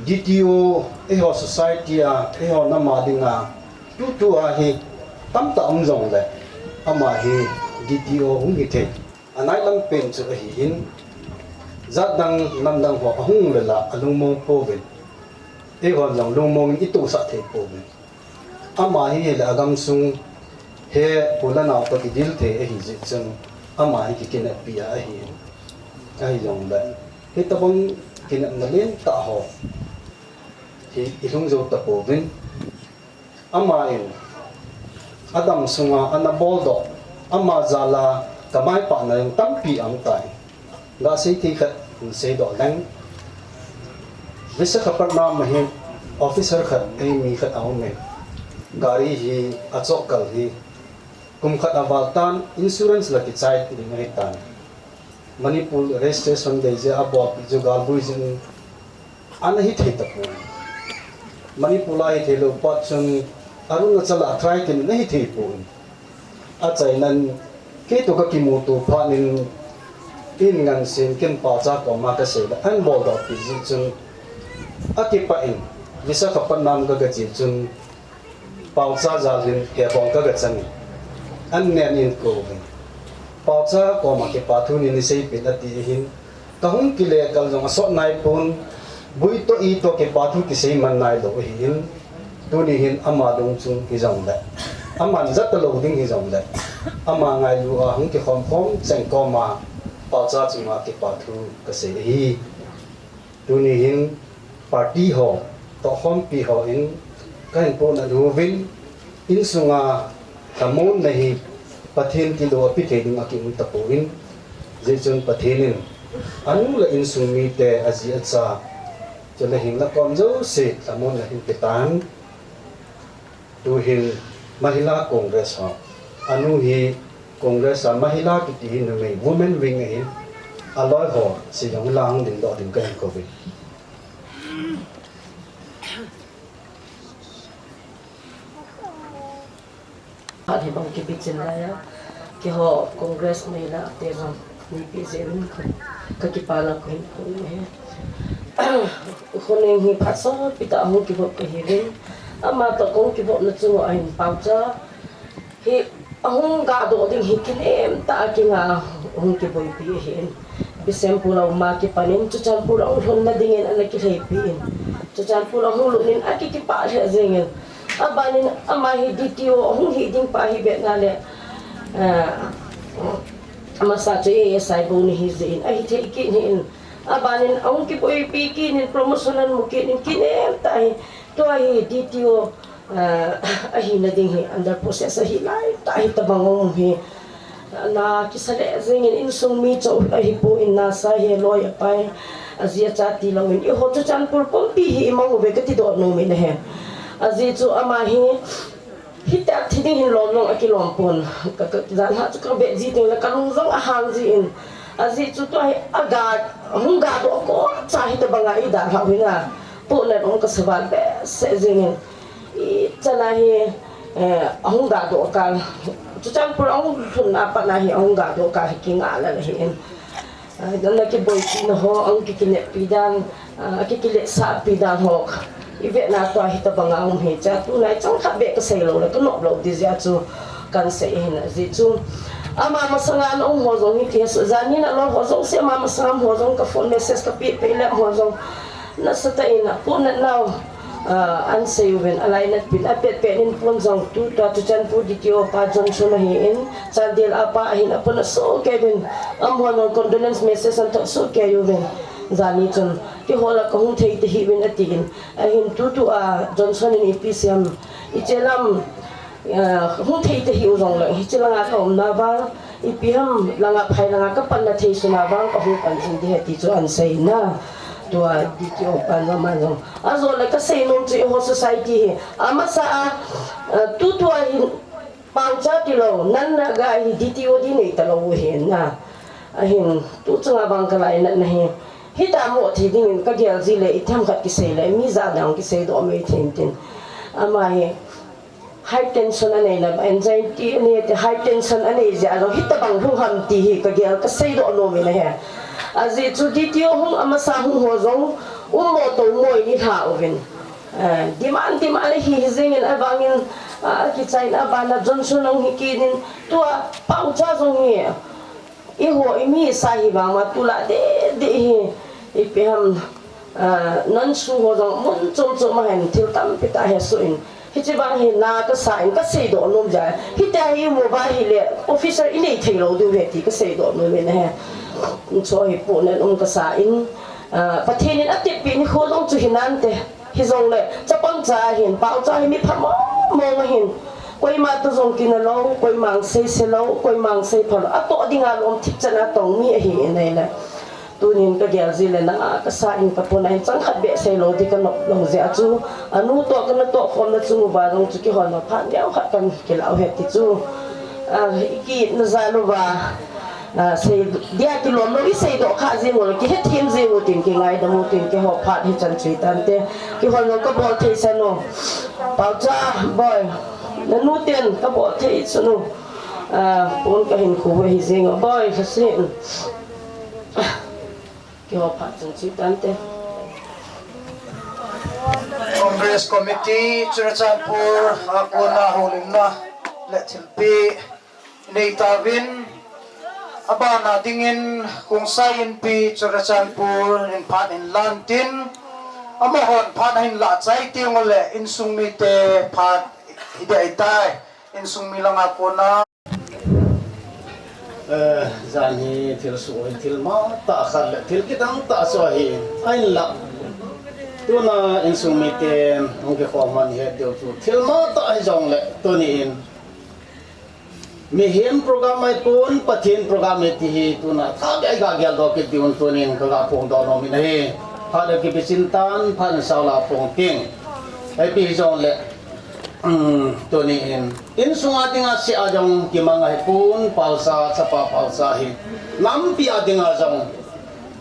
D T O, eiho society a, eiho nam a dinga, tutu a hi tamtah um jongle, ama hi D T O hung hi thei. Anai lam pen chu ahi in, jat dang, nam dang ho ahung le la, alungmong pouvin. Eihon jong lungmong in i tousah thei pouvin. Ama hi hile agamsung he u le nao toh kidel thei ahi jeh chun ama hi kikineppi a ahi. Ahijongle hitabang kinepna lentah ho hi i lhung jou tapouvin, ama in adam sunga ana boldoh, ama jal a ka maipahna jong tampi aum tai. Gasei thei khat in seidoh leng. Visakhapatnam a hin officer khat, eimi khat aum e. Gari hi achoh kal hi. Kum khat aval tan insurance la kichai ding ahi tan. Manipur registration dei jeh a abolpi chu galbui jin ana hi thei tapon. Manipur a hi thei lou phat chun Arunachal a try kin ana hi thei pon. Achainan, kei toh ka kimuto phat in, in ngansen ken Paocha koma ka sei le, an boldoh pi jeh chun, akipah in, Visakhapatnam ka ga che chun, Paocha jal hin he bong ka ga chang in, an nen in kou in, Paocha koma kipa thu nei sei pin ati hin, Ka hung kile kal jong asot nai pon, bui toh i toh kipa thu kisei man nai lou ahi in, tuni hin ama lung chung hi jongle, aman jat talou ding hi jongle, ama ngailu a hung kikhom khom cheng koma, Paocha chunga kipa thu ka sei ahi. Tuni hin party ho, tohkhompi ho in, ka hin pon a lhuvin, insunga lhamonna hi Pathen tilou a pe thei ding a ki um tapon, jeh chun Pathen in anu le insung mite aji acha, chule hin la kom jouse lhamonna hin pe tan. Tuhin Mahila Congress ho, anu hi Congress a Mahila kiti hi numei women wing ahin, aloi ho, sijong la hung dingdoh ding ka hin kou ve. Phat hi bang kipe chin lai a, keiho Congress Mahila te jong neipe jeh uvin ka, ka kipana ka hin phong e. Khuning hi phat sotpi tah a hung kivop ka hi ve. Ama toh kahung kivopna chunga hin Paocha hi ahung gadoh ding hi kinem tah a kinga hung kiboipi ahin. Bishnupur a um a kipan in Churachandpur a hung lhun na dingin ana kilheipi in. Churachandpur a hung lut in aki kipah lheh jeng in. Abanin ama hi D T O ahung hi ding pa hi vetna le, ah, amasa chu A S I bou ana hi jeh in, ahi thei kit hih in. Abanin ahung kiboipi kit in, promotion ana mu kit in, kinem tah hi. Tua hi D T O Ah, ahina ding hi under process ahi lai ta hi tabang um hi. Na kisa le jingin insung mi cho ahi pu in na sa hi loi apai. Aji acha ti lo in i ho chu chan pur pom pi hi i mang u ve ka ti do no mi na he. Aji chu ama hi hi ta thi ding hin lom long a ki lom pun. Ka, ka, jan ha chu ka be ji ting la ka lung jong a hang ji in. Aji chu to hi a ga, hung ga do ko cha hi tabang a i da ha wi na. Pu na um ka sa val be se jingin. I chana hi, eh, ahung ga do kal. Chuchan pur ahung lhun a pat na hi ahung ga do kal hi ki nga la la hi in. Eh, dan na ki boi pi na ho, ahung ki kile pi dan, ah, ki kile sa pi dan ho. I ve na to hi tabang a um hi cha tu nai chang khat be ka sei lo la ka nop lo di ja chu kan sei hin a ji chu. Ama masanga na um ho jong hi ki su jan ni na lo ho jong se ama masanga ho jong ka phone message ka pi pe le ho jong. Na sa ta in a pu na nau. Ah, an sei uvin, a lainat pin, a pet pet in pun jong tu, tua tu chan pu D T O pa Johnson ahi in, Chandel a pa ahin a pun a so ke uvin, am hon condolence message an tho so ke uvin, jani chun, ki hola ka hung thei te hi uvin a ti in, ahin tu tu a Johnson in ipi siam, i che lam, ah, hung thei te hi u jong le, hi che langa ka um na ba, Ipi ham langa phai langa ka pan na thei suna vang ka hung pan jing di he ti chu an sei na. Tua D T O pan ma man jong. A zo le ka sei nom chu i ho society hi. A masa a, a, tu tua hin pau cha ti lo, nan na ga hi D T O di nei ta lo hi na. A hin tu chunga vang ka lai na na hi. Hi ta mo thi ding in ka gel ji le i tham khat ki sei le mi za dang ki sei do mai thin tin. Ama hi. High tension a nei na, anxiety a nei, high tension a nei jeh a jong, hitabang hung ham ti hi ka gel ka sei doh nom in ahi. Ajeh chu D T O hung a masa hung ho jong, um mo to mo in i lha uvin. Eh, demand, demand hi, hi jeng in avang in, ah, kichai na, abana Johnson jong hi kit in, tua Paocha jong hi, Eiho, i mi sa hi vang ma tu lah deh deh hi. Ipi ham, ah, non su ho jong mun chom chom ma hen thil tampi tah he su in. Hiche vang hi na ka sa in ka sei doh nom jeh. Hitia hi mu va hi le officer i nei thei lou diu ve ti ka sei doh nom in ahi. Cho hi pu nen um ka sa in, ah, Pathen in a teppi nikho jong chu hi nante. Hijongle, chapang cha hin, Paocha hi mi pha mong mong ahin. Koima toh jong kina lou, koima ang sei se lou, koima ang sei pha lou. Atoh dinga lom thip chan a tong mi ahi in ahile. Tunin ka gel ji le na ka sa in ka pon a hin chang khat beh sei lou di ka nop lou jeh a chu. Anu toh ka na toh khom na chung uva jong chu kihol na phat neo khat kan kilah u he ti chu. Ah, i kit na jal uva. Ah, sei, dia kilom lou, i sei doh kha jing u, kihethem jing u tin, kingaidam u tin, keiho phat hi chan chu hitante, kihol lou ka bol thei san u. Paocha, boi, nanu ten ka bol thei san u. Ah, pon ka hin khu hi jing u, boi, ka sin. Keiho phat chan chu hitante. Congress Committee, Churachandpur, a kona houlimna, le thilpeh. Nei tauvin, abana dingin Khongsai Inpi Churachandpur in phat in lan tin, amahon phat ahin lah chai teng uleh insung mite phat hi ding ahitai, insung mi langa kona. Eh, jan hi thil su hi thil matah khat le thil kidang tah chu ahi, ahinlah. Tuna insung mite hung kikhom hon het diu chu thil matah hijongle tuni in Mihem program ahipon, Pathen program ahi ti hi tuna tha beh a i ga geldoh kit diu tunin ka ga phongdoh nom in ahi. Phat le kipe chin tan, phat le sao la phong ting. Ipi hijongle, um, tuni in, insung a dinga seh a jong kimang ahipon, Paocha, chapa Paocha hi. Nampi a dinga jong,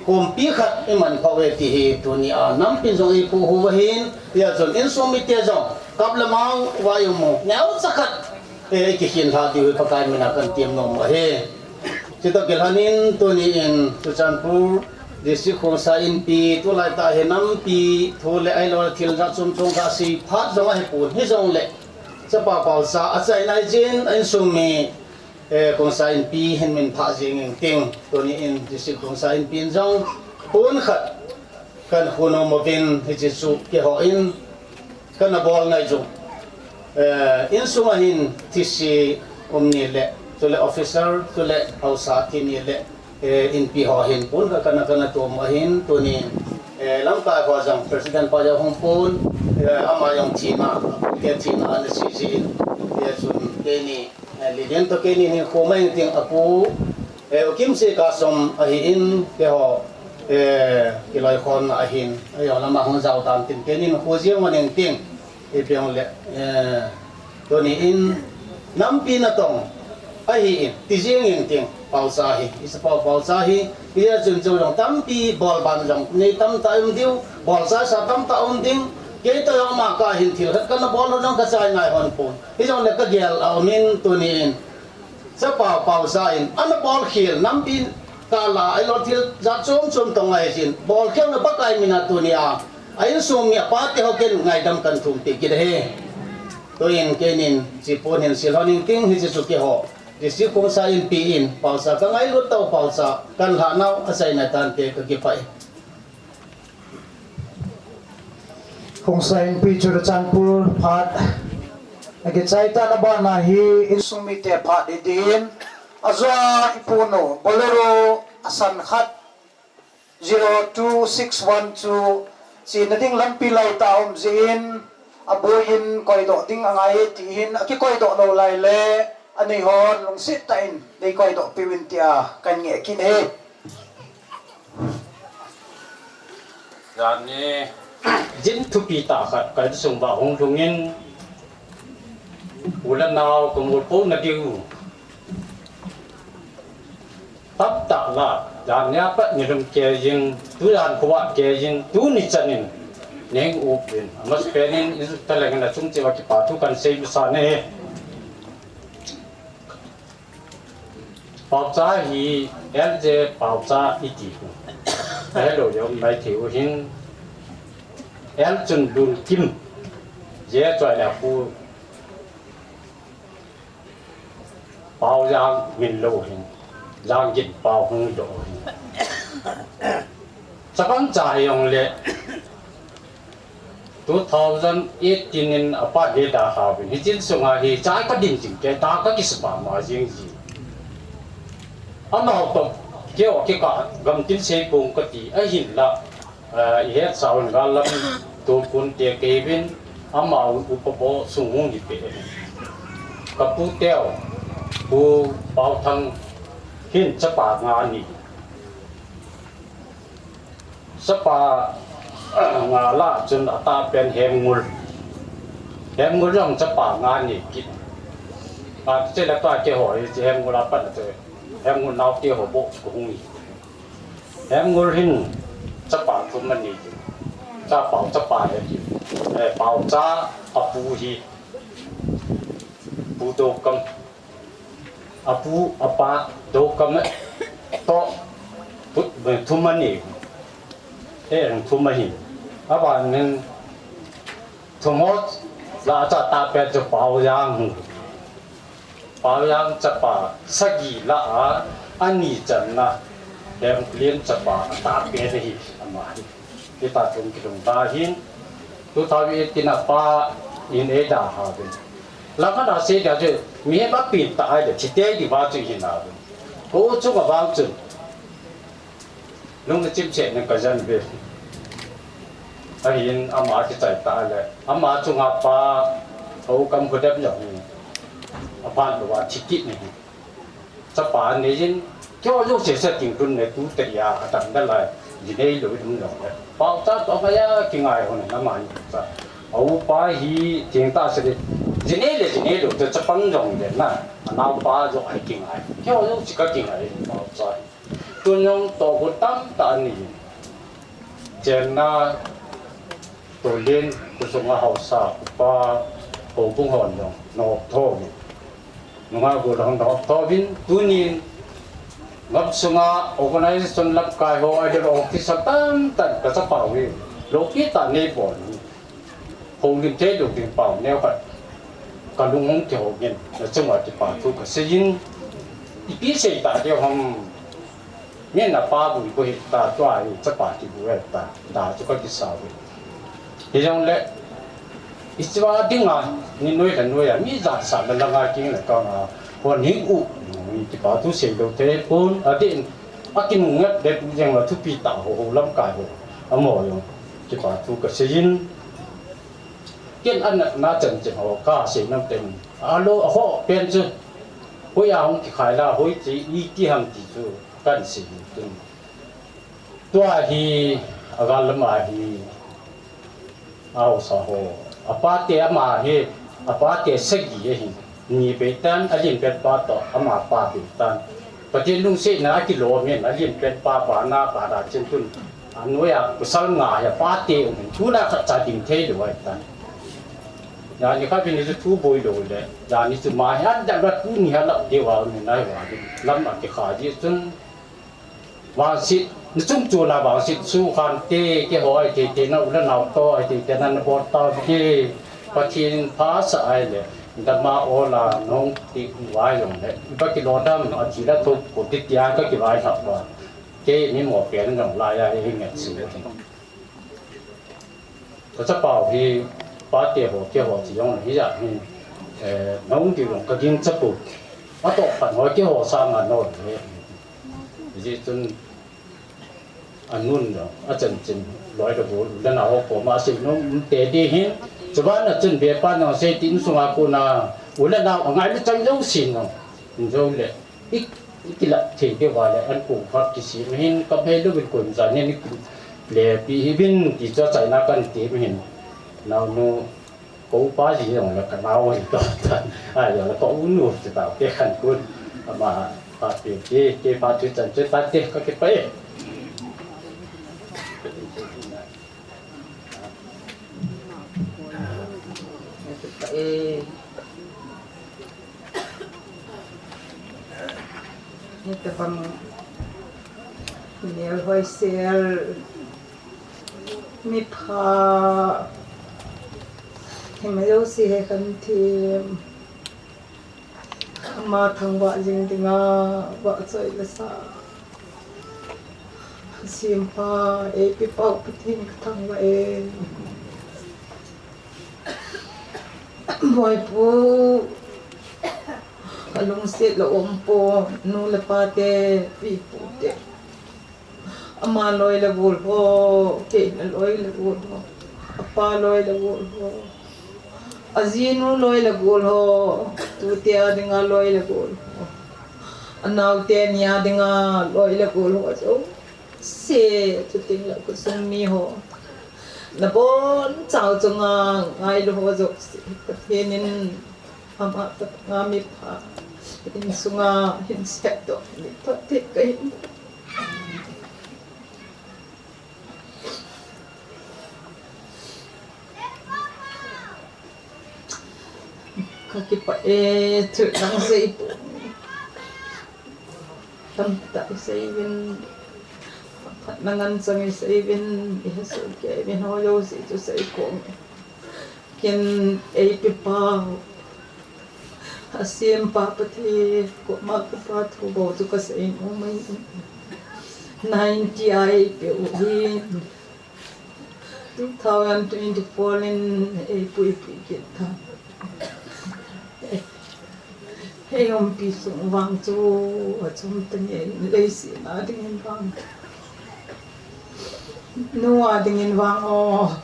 kumpi khat i man pha uve ti hi tuni a, nampi jong i puhu uva ahin, hia chun insung mite jong, kap le mang uva i um u, neocha khat. Eh, i kikhin lha diu hi Pakai mina kan tem nom u ahi. Chutoh kilhonin tuni in Churachandpur District Khongsai Inpi tulai tah hi nampi thu le ahilou le thil jat chom chom kasei phat jong ahipon hijongle chapa Paocha achaina jin a insung mi, eh, Khongsai Inpi hin min phah jing inting tuni in District Khongsai Inpi in jong pon khat kan hun um uvin hiche chu keiho in kana bol ngai chu. Eh, insung a hin thise um ni le, chule officer, chule haosa thi ni le, eh, inpi ho hin pon khat kana kana tom u ahin tuni, eh, lamkai ho jong president pa jong hung pon, eh, ama jong thina Kei thina ana sisi in, kei chun keini, eh, Lilian toh keini hin khoma in ting apu, eh, Ukimse Kasom ahin, keiho, eh, kiloikhomna ahin, ahijongle ama hung jao tan tin keini hin kho jeng uvin ting, ipi jongle, eh, tuni in nampi natong ahin, ti jeng in ting, Paocha hi, isa Pao, Paocha hi, ijeh chun chujong tampi bolban jong nei tamtah um diu, bolsa sa tamtah um ding, kei toh jong ama kahin thil khat kana bol lhon jong kachai ngai lhon pon. Hijongle kagel a um in tuni in, Chapa Paocha in, ana bolkhel, nampi kah la, ahilou thil jat chom chom tong ahi jin, bolkhel na Pakai mina tuni a, a insung mi apa teho ken ngaidam kahin thum peh kit ahi. Tuin keinin, hiche pon hin sil lhon in ting hiche chu keiho District Khongsai Inpi in, Paocha kangailut tah u Paocha, kahin lhah nau achaina tante kakipah e. Khongsai Inpi Churachandpur phat akichai tan, abana hi insung mite phat idin, ajou a ipunu Bolero asan khat, zero two six one two, chena ding lampi laitah a um jeh in, aboi in koidoh ding angai e ti hin, akikoidoh lou lai le, anei hon lungset tah in nei koidoh peh uvin tia kahin ngeh kit e. Jani, jin thupi tah khat ka insung uva hung lhung in, u le nao ka mol pou na diu tamtah la, jani a pat ni lhum kei jing, tujan khovah kei jing, tuni chan in nei hung up in, amasapen in insung thalheng in achung cheh uva kipa thu kahin sei masa e. Paocha hi, L J Paocha iti u. Hello, jong mai thei u hin. L chun Lunkim. J choi le pu. Pao jang min lou hin. Jang gin pao hung lou hin. Chapang cha hi jong le. Two thousand eighteen in apa le da ha vin. Hiche insunga hi cha ka din jing kei ta ka kisa pama jing ji. Amau toh keiho kikah gamtin sei pong kati ahinla, eh, ihet sa un gal lam tun kun te kei vin amau upa bo sung hung hi pe. Ka pu teu, Pu Paothang hin chapa nga ni. Chapa, ah, nga lah chun atahpen Hemngul. Hemngul jong chapa nga ni kit. Ache le pa keiho hi Hemngul a pat a che. Hemngul nao keiho bo ko hung hi. Hemngul hin chapa thum ani. Cha Pao chapa he. Eh, Paocha apu hi. Pu Dokam. Apu, apa, Dokam e, toh, pu, thum ani. E, thum ahi. Abanin, thum ho, la cha tahpen chu Paojang. Paojang chapa, sagi la a, ani channa, Hemlien chapa, tahpen ahi, ama hi. Kita chung kilung ta hin, two thousand eighteen a pa in eida ha ve. Lama da se da je, mihem apin ta ai de, chite di ba chu hin a ve. Ko chung a vang chun. Lung chim che ne ka jan ve. Ahin ama kichai ta le. Ama chunga pa, ho kam ko dep ya hu. Apan lo wa chikit ne. Chapa nei jin, keiho jouse se ting tun ne tu te ya, a tam da lai, ji nei lou dum lou le. Paocha toh ka ya, kingai hon na ma ni cha. A upa hi, ting ta se de, ji nei le, ji nei lou, te chapang jong le na, a naopa jo ai kingai. Keiho jouse ka kingai, Paocha. Tun jong toh ko tam ta ni. Chenna, Tolin, Kusung a Hausa, Upa, Houbung hon jong, nop tho vin. Nunga gol hon nop tho vin, tunin, gam sunga organization lamkai ho, a officer tamtah, ka chapa vin. Lopi ta nei bol. Houlim thei lou ding pau neo khat. Ka lung hung kihou ngen, na chunga kipa thu ka seiyin. Ipi sei ta deu ham. Min na pa bui bui ta tua i chapa kibui ta. Da chu ka kisa bui. Hijongle, i chua dinga, ni noi la noi a, mi jat sa la la ngai king la ka nga. Hon hing u, ni kipa thu sei lou thei pon, a din, a kinung ngat le tu jeng la thupi ta ho, ho lamkai ho. Amo jong, kipa thu ka seiyin. Ken anatna chanchin ho kasei nom teng. Alo, aho pen chu. Hoiya hung kikhai la, hoiche iti ham ti chu kahin sei nom teng. Tua hi, agal lama hi, ahaosa ho. Apate ama hi, apate sagi ahi. Ni pet tan, alen pet pa toh, ama pa pet tan. Pathen lungsetna akilom in, alen pet pa, pa na, pa da chin tun. Anoiya, pasal nga hi, apate um in, tuna khat cha ding thei lou ahi tan. Jani kha bini chu thu boi lou le, jani chu ma hi, an da ra tu ni ha la, de wa, ni nai wa, lam a kikhai ji chun. Vangset, na chung chuna vangset su khan te, keiho ahi te, te na u le nau toh, ahi te, te na na bol tau te, Pathen in pha sah ahi le, dama ola nong ti u ahi jong le, iba kilou dam, athi la thuk, ko ti tia ka kivai thap va. Kei mi mo pen jong la ya, e nge si. Ka chapau hi, pate ho, keiho chi jong le, hi ja hi, eh, nong ti jong ka ging chapu. Atoh pan ho, keiho sa nga no le. Ji chun anun lo, achanchin loi le gol, u le nao ho koma sei nom um te di hin, chuban a chun be pa nang sei tin sunga kona, u le nao angai le chang lo sin no, in jo le, ik, ikila thei de wa le, an kong khat kisem hin, ka phei lo bin kon jan hin, ik le pi hi bin, ti chu achaina kan ti hin, nao nu, Ko pa ji jong le ka nao hi to tan. Ai, jong le ka u nu chu tao te khan kun. Ama pa pi ti, ti pa chu chan chu tan te ka kipah e. Eh, hitabang neo hoisel. Mipha, himai jouse hi kan thim, ama thangvah jing dinga, vahchoi le sa, Sempa, eipipau Pathen ka thangvah e. Boipu, alungset la um pon, nu le pa te, pipu te. Ama loi le gol ho, keima loi le gol ho, apa loi le gol ho, ajinu loi le gol ho, tute a dinga loi le gol ho, anaote ni a dinga loi le gol ho, jouse, chuting le khosung mi ho, nabonchau chunga ngailu ho jouse, Pathen in ama tah a mipha insunga hin seidoh in, Pathen kahin Ka kipah e, thil dang sei pon. Tamtah i sei uvin, phatna ngen chang i sei uvin, i ha soh kei uvin, ho jouse chu sei kong e. Ken eipipau, asempa Pathen koma kipa thu bou chu ka sei nom e. Ninety a eipeh u hi. Two thousand twenty-four in eipuipi kit tan. Ei umpi sung vang chu achom tenge, leiset a dingin vang, nu a dingin vang o.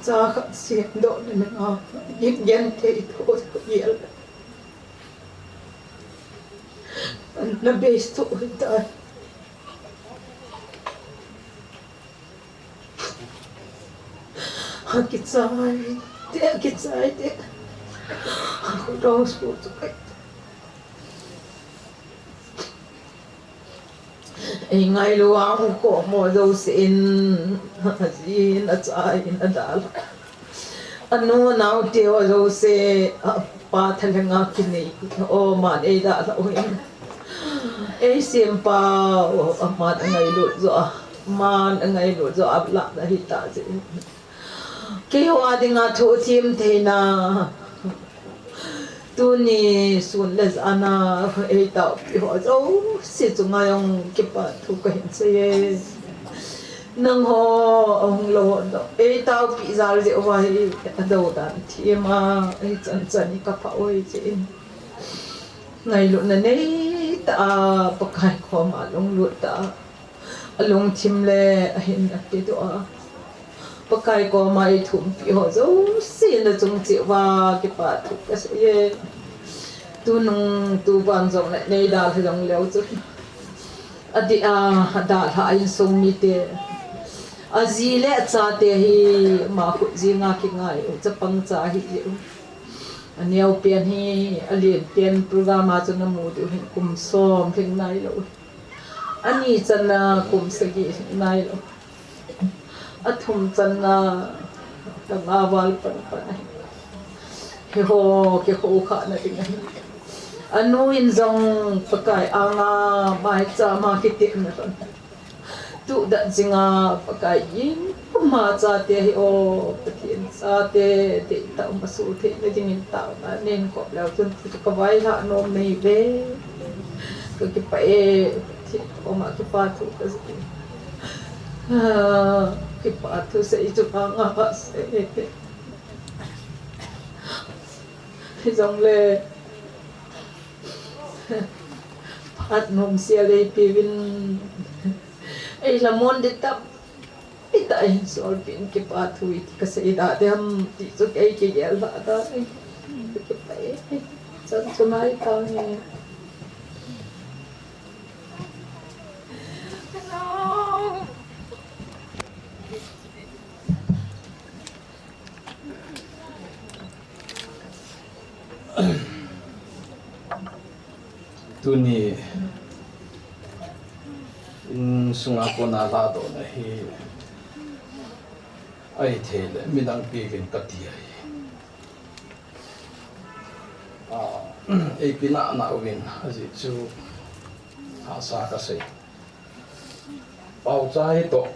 Cha khat semdoh le nanga, gin genthei tho gel. Na base tho hitai. Ha kichai te, ha kichai te. Ha kudong su chu kai. Ei ngailu a hung khomo jouse in, ajin, achain, adalha. Anu anao teu jouse, apa thalenga kinei, o man eidalha u hin. Ei sempa, o aman angailut jo a, aman angailut jo a, lah na hita jeh. Keiho a dinga thu thim theina. Tuni sun le jan a eitaopi ho jouse chunga jong kipa thu kahin sei e. Nangho ahung lou ho jong eitaopi jal jeh uva hi adou dan thim a, hichan chan hi kapha oi jeh in. Ngailutna neitah a Pakai koma lunglut tah a, alungthim le ahin apedoh a. Pakai koma eithumpi ho jouse nachung cheh uva kipa thu kasei e. Tunung tuvan jongle neidalha jongleu chun, adeh a, adalha a insung mite, aji le achate hi ama khut jenga kingai u, chapang cha ahi jeh u. Aneopen hi, alen pen program a chu namu diu hin kum som lhing nailou. Ani channa kum sagi lhing nailou. Athum channa langa val pan pan ahi. Hiho kikhokhahna ding ahi. Anu in jong Pakai anga maicham a kitepna lhon. Tuhdat jinga Pakai in, ama chate hi o, Pathen chate, deitah um asoh theina dingin taona neikhop leu chun, kavailhah nom nahiuve. Kakipah e, Pathen koma kipa thu kasei. Ah, kipa thu sei chu anga kasei. Hijongle, phat nom sel eipeuvin, eilhamon ding tampi tah hin solpeh in, kipa thu iti kasei da ding ham ti chu kei kigel lhah da ding. Kipah e, chan chu nai tange. Tuni insunga kona lhadohna hi ahithei le midang peuvin kati ahi. Ah, eipe nana uvin ajeh chu hahsa kasei. Paocha hitoh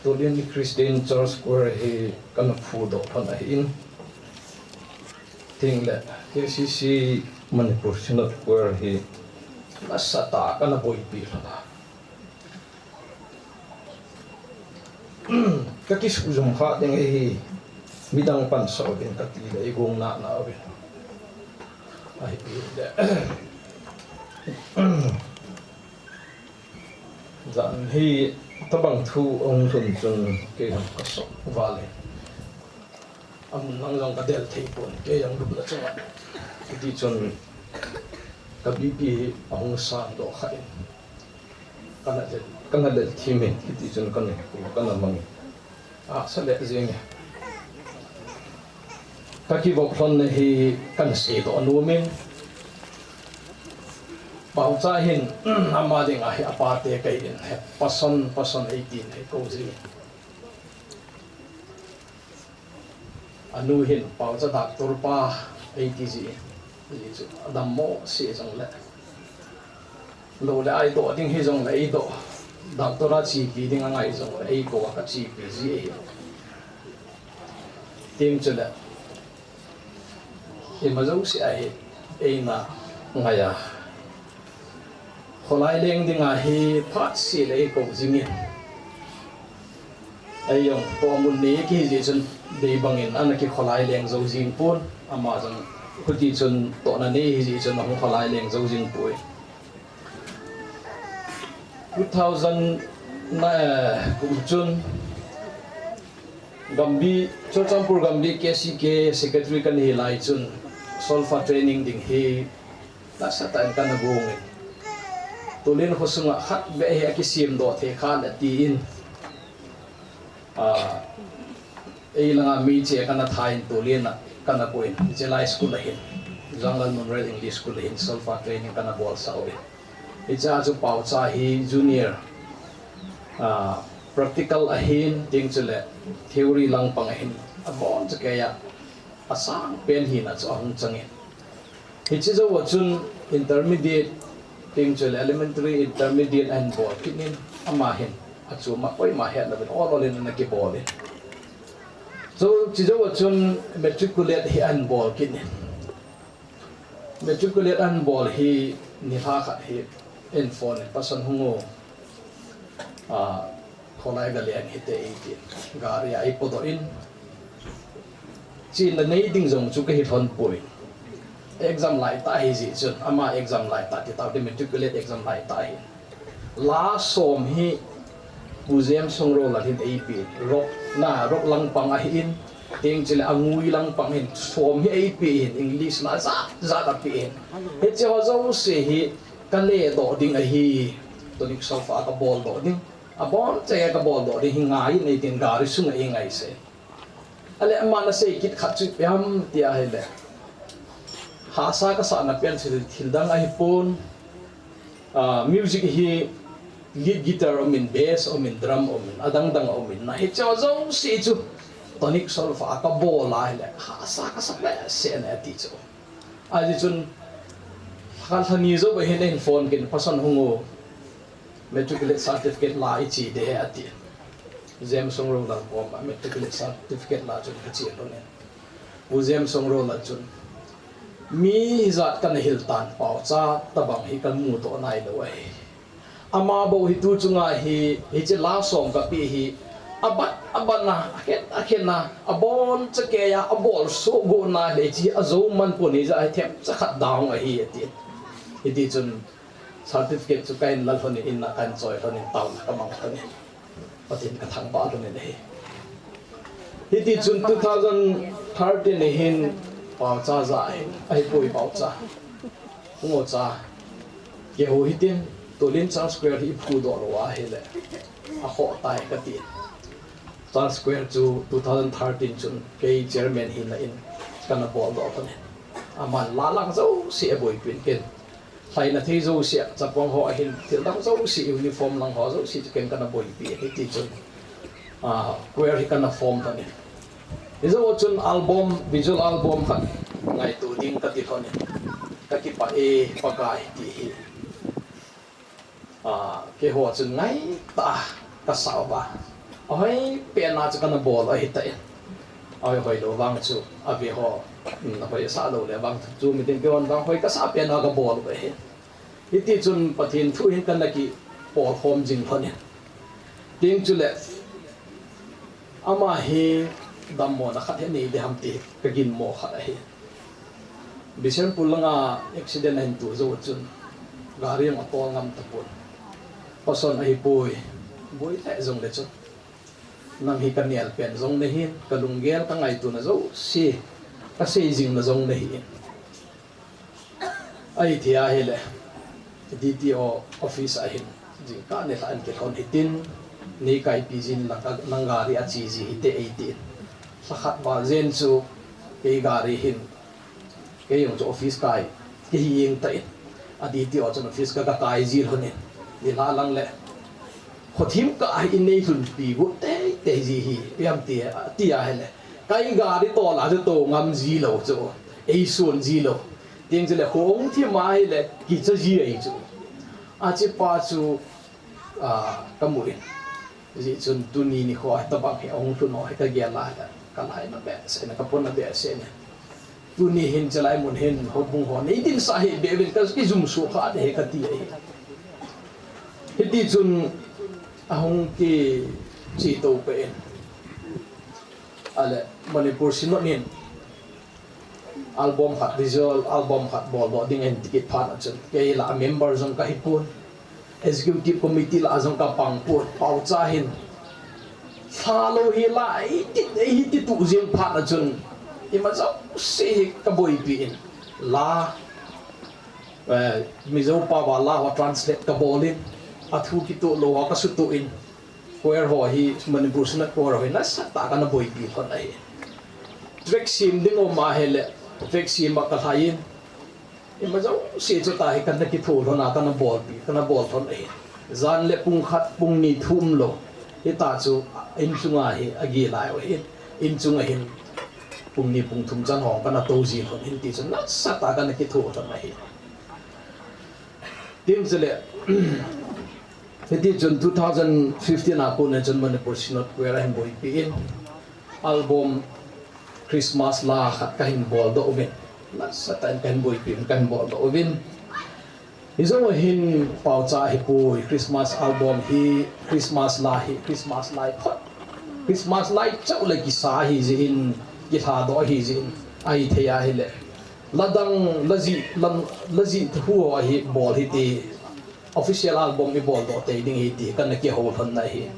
Tulin Christian Church Choir hi kana phudoh lhon ahin, tengle K C C Manipur Synod Choir hi nasatah a kana boipi lhon a. Kakisuhjum kha ding ahi, midang pansah uvin katile eigong nana uvin. Ahipi le. Jan hi tobang thu ahung lhun chun kei jong kasot val e. Amun lang jong kadel thei pon, kei jong lupna chunga. Hitichun ka B P hi ahung sang doh kha in, kana lel, kana lel thim in, hitichun kana, kana mang in. Ahsa le jeng e. Kakivop lhonna hi kana seidoh nom in. Paocha hin, ama dinga hi apate kahi in, he, pason, pason eitin eikou jin. Anu hin paocha doctor pa eiti jin, ajeh chu adammo seh jongle, lou le ai doh ding hijongle eidoh, doctor a chepi ding angai jongle eikou a kachepi ji ahi. Tin chule, ima jouse ahi, eina ngai a. Kholai leng dinga hi phatseh le eikou jingin. Eijong tohmun nei kihi jeh chun dei bangin ana kikholai leng jou jing pon, ama jong hitichun tohna nei ahi jeh chun ahung kholai leng jou jing poi. Two thousand na, eh, kum chun Gambi, Churachandpur Gambi K C K secretary kana hi lai chun solfa training ding hi nasatah in kana gong in. Tulin khosunga khat beh hi akisem doh thei kha le tin. Ah, ei langa mi che kana tha in Tulin a kana pu in. Hiche lai school a hin, Zanglam Memorial English School a hin solfa training kana bolsah uvin. Hiche a chu paocha hi junior, ah, practical ahin, tin chule theory lang pang ahin, abon chakei a, asang pen hina chu ahung changin. Hiche jou a chun intermediate, tin chule elementary, intermediate ahin bol kit in, ama hin, achom a koima het louvin, ol ol in ana kibol in. Chu, hiche jou a chun matriculate hi ahin bol kit in. Matriculate ahin bol hi nilhah khat hi eihin phone in, "Pasal hung o, ah, kholai ga leng hite," eitin. Gari a eipodoh in. Chenna nei ding jong chu kahi lhon poi. Exam lai tah ahi jeh chun, ama exam lai tah ti tau te, matriculate exam lai tah ahi. La som hi Pu James Songrol a hin eipe, rock na, rock langpang ahin, teng chule angui langpang hin, som hi eipe hin, English la jat jat ape hin. Hiche ho jouse hi kale doh ding ahi, tonic sol-fa kabol doh ding. Abon cheh kabol doh ding hi ngai in eitin gari sunga eingai se. Ale aman asei kit khat chu ipi ham tia ahile, hahsa kasahna pen chu thil dang ahipon, ah, music hi lead guitar umin, bass umin, drum umin, adang dang umin, na hiche ho jouse chu tonic sol-fa kabol ahile hahsa kasa behseh e ati chu. Ajeh chun khat lha ni jou ahin eihin phone kit in, Pastor hung o, matriculate certificate la iche ding ahi ati. James Songrol lang kom a matriculate certificate la chun kache lhon in. Pu James Songrol a chun, mi hijat kana hil tan, paocha tabang hi kamu toh nailou ahi. Ama bou hi tu chunga hi, hiche la som kape hi, abat abat na, akhen akhen na, abon chakei a, abol soh go na le chi, ajou man pon hijeh a hi themcha khat down ahi ati. Hiti chun certificate chu kahin la lhon in, in a kahin choi lhon in, taona kamang lhon in, Pathen kathangvah lhon in ahi. Hiti chun two thousand thirteen a hin paocha ja ahin, ahipoi paocha. Hung o cha, kihou hitin, tulin Church Choir hi iphu doh lou ahile, akhoh tai kati. Church Choir chu two thousand thirteen chun kei chairman hina in kana bol doh lhon in. Aman la lang jouse aboipi in, ken lhaina thei jouse, chapang ho ahin, thil dang jouse, uniform lang ho jouse chu ken kana boipi in, hiti chun, ah, choir hi kana form lhon in. Hijou chun album, visual album khat ngaito ding kati lhon in, kakipah e Pakai ti hi. Ah, keiho chun ngaitah a kasah uva, ahoi pen a chu kana bol u ahitai. Ahoi hoi lou vang chu ave ho, um, ahoi asah lou le vang chu, chu mitin keiho vang hoi kasah pen a kabol u ahi. Hiti chun Pathen thu hin kana kipolkhom jing lhon in. Tin chule, ama hi dammona khat hi nei ding ham ti kaginmo khat ahi. Bishnupur langa accident ahin to jou chun, gari jong atol ngam tapon. Pastor ahipoi, boi lheh jongle chun, nang hi kanel pen jong nahin, kalunggel kangaitona jouse, kasei jing na jong nahin. Ahithei ahile, D T O office a hin, jingkah nilhah in kilhon hitin, nei kaipi jin lang ka, nang gari a che ji hite eitin. Lhakhat val jen chu, kei gari hin, kei jong chu office kai, kahi jeng tan, a D T O chun office ka, kakai ji lhon in, nilhah lang le, khothim kah a hin nei lhunpi got teitei ji hi, ipi ham ti, ti ahile, kei gari tol a chu to ngam ji lou chu, eison ji lou. Tin chule hung thim ahile, kicha ji ahi chu. Achepa chu, ah, kamu in. Hijeh chun tuni nikho a hitobang hi ahung lhun u hi kagel a ahile, kalaina behseh in, kapona behseh in. Tuni hin chelai mun hin houbung ho nei dinsah hih beh uvin, kakijumsoh kha ding ahi kati ahi. Hiti chun ahung kiche to peh in. Ale, Manipur Synod in album khat, visual album khat boldoh ding ahin ti kit phat a chun, kei la a member jong kahipon, executive committee la a jong kapang pon, paocha hin lha lou hi la, eiti, eiti tuh jing phat a chun, ima jouse hi kaboipi in, la, eh, Mizo pao a la ho translate kabol in, athu kitoh lou ho kasutoh in, choir ho hi, Manipur Synod choir ho hi nasatah a kana boipi lhon ahi. Track sem ding um ahile, track sem a kalhai in, ima jouse chutah hi kana kitho lhon a, kana bolpi, kana bol lhon ahi. Jan le pung khat, pung ni thu umlou, hitia chu in chunga hi agilai u ahin, in chunga hin pung ni pung thum chan ho kana tou ji lhon in, hiti chun nasatah a kana kitho lhon ahi. Tin chule, hiti chun two thousand fifteen a kon a chun Manipur Synod Choir ahin boipi in, album Christmas la khat kahin boldoh uvin. Nasatah in kahin boipi in, kahin boldoh uvin. Hijou hin paocha ahipoi, Christmas album hi, Christmas la hi, Christmas lai phot, Christmas lai chauh le kisa ahi jeh in, kilhadoh ahi jeh in, ahithei ahile, la dang, la jih, la, la jih thu ho hi bol hite, official album iboldoh tei ding ahi ti kana kihou lhon na ahi.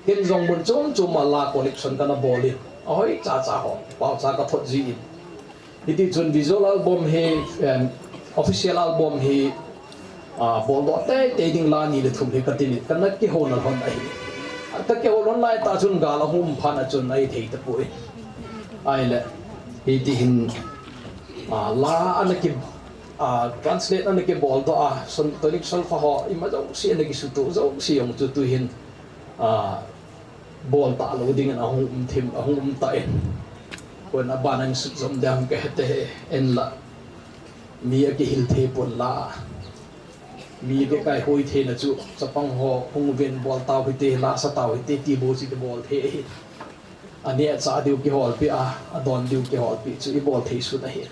Ken jong mun chom chom a la collection kana bol in, ahoi cha cha ho, paocha ka thot ji in. Hiti chun visual album hi, em, official album hi, a, bol doh teitei ding la ni le thum hi ka tin in, kana kihou na lhon ahi. Ka kihou lhon lai tah chun gal ahung um phat a chun ahi thei tapoi. Ahile, hiti hin, a, la ana ki, a, translate ana kibol doh a, son, tonic solfa ho, ima jouse ana kisutoh jouse jong chu tu hin, a, bol talou ding in ahung um thim, ahung um tan. Kon a ban a sut jom ding ka he te he, en la. Mi akihil thei pon la. Mi kikaihoi theina chu, chapang ho hung uvin bol tau hite, la sa tau hite, ti bou chu kibol thei ahi. Aneh cha diu kiholpi a, adon diu kiholpi chu ibol thei sun ahi.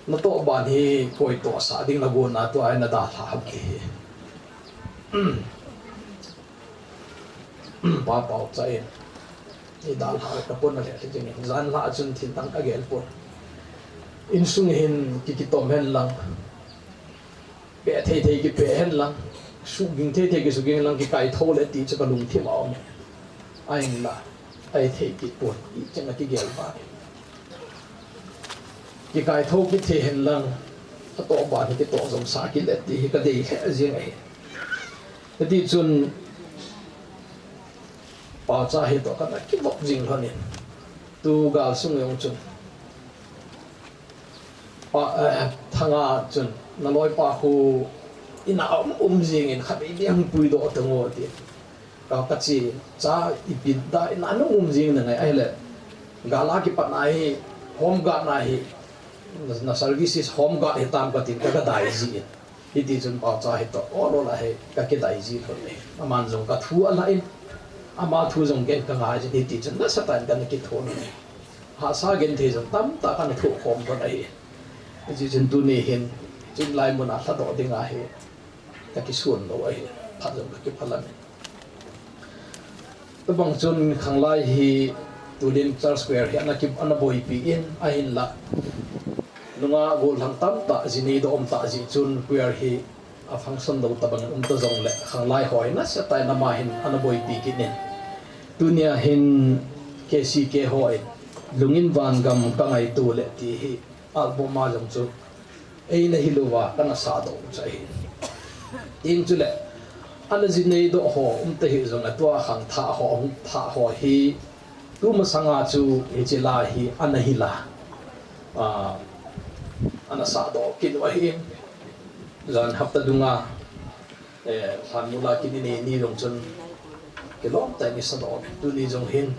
Natoh ban hi koi tohsah ding nagon a tua hi nadalha ham ti hi. Pa Paocha in, idalha ka pon a le ti jing in, jan la chun thil dang ka gel pon. Insung hin ki, kitom hen lang, pe thei thei kipe hen lang, suging thei thei kisuging hen lang, kikaitho le ti chu ka lungthim a um. Ahin la, ahi thei kit pon, i chang a kigel ba. Kikaitho kit thei hen lang, atoh ban hi kitoh jom sah kit le ti hi ka dei lheh jing ahi. Hiti chun, Paocha hi toh kana kivop jing lhon in, tu gal sung jong chun, Pa, eh, Thanga chun, naloipa khu ina um, um jing in, khatvei ding hung puidoh tang o ti. Ka, ka chi, cha ipi da ina nung um jing na ngai, ahile, gal a kipat na hi, home guard na hi, na, na services home guard hitam ka tin ka, ka dai ji in. Hiti chun Paocha hi toh, ol ol a hi, ka kidai ji lhon e. Aman jong ka thu ala in, ama thu jong ken ka ngai ji, hiti chun nasatah in kana kitho lhon e. Hahsa genthei jong tamtah kana thoh khom lhon ahi. Hiti chun tuni hin, chun lai mun a lhadoh ding ahi. Ka kisuan lou ahi, phat jong ka kiphalam in. Tabang chun khanglai hi tulin Church Choir hi ana ki, ana boipi in ahin la. Nunga gollhang tamtah, ji neidoh um tah jeh chun choir hi a function lou tabang um ta jongle, khanglai ho hi nasatah in ama hin ana boipi kit in. Tunia hin K C K ho in Lungin Vangam Ka Ngaito Le ti hi album a jong chu eina hilouva kana sahdoh u chu ahi. Tin chule, ana ji neidoh ho um ta hih jongle, tua khangthah ho, hung thah ho hi, tu masanga chu hiche la hi ana hil a, a, ana sahdoh kit u ahi. Jan hapta dunga, eh, Lhanmol a kin inei ni jong chun kilom tah in isadoh. Tuni jong hin,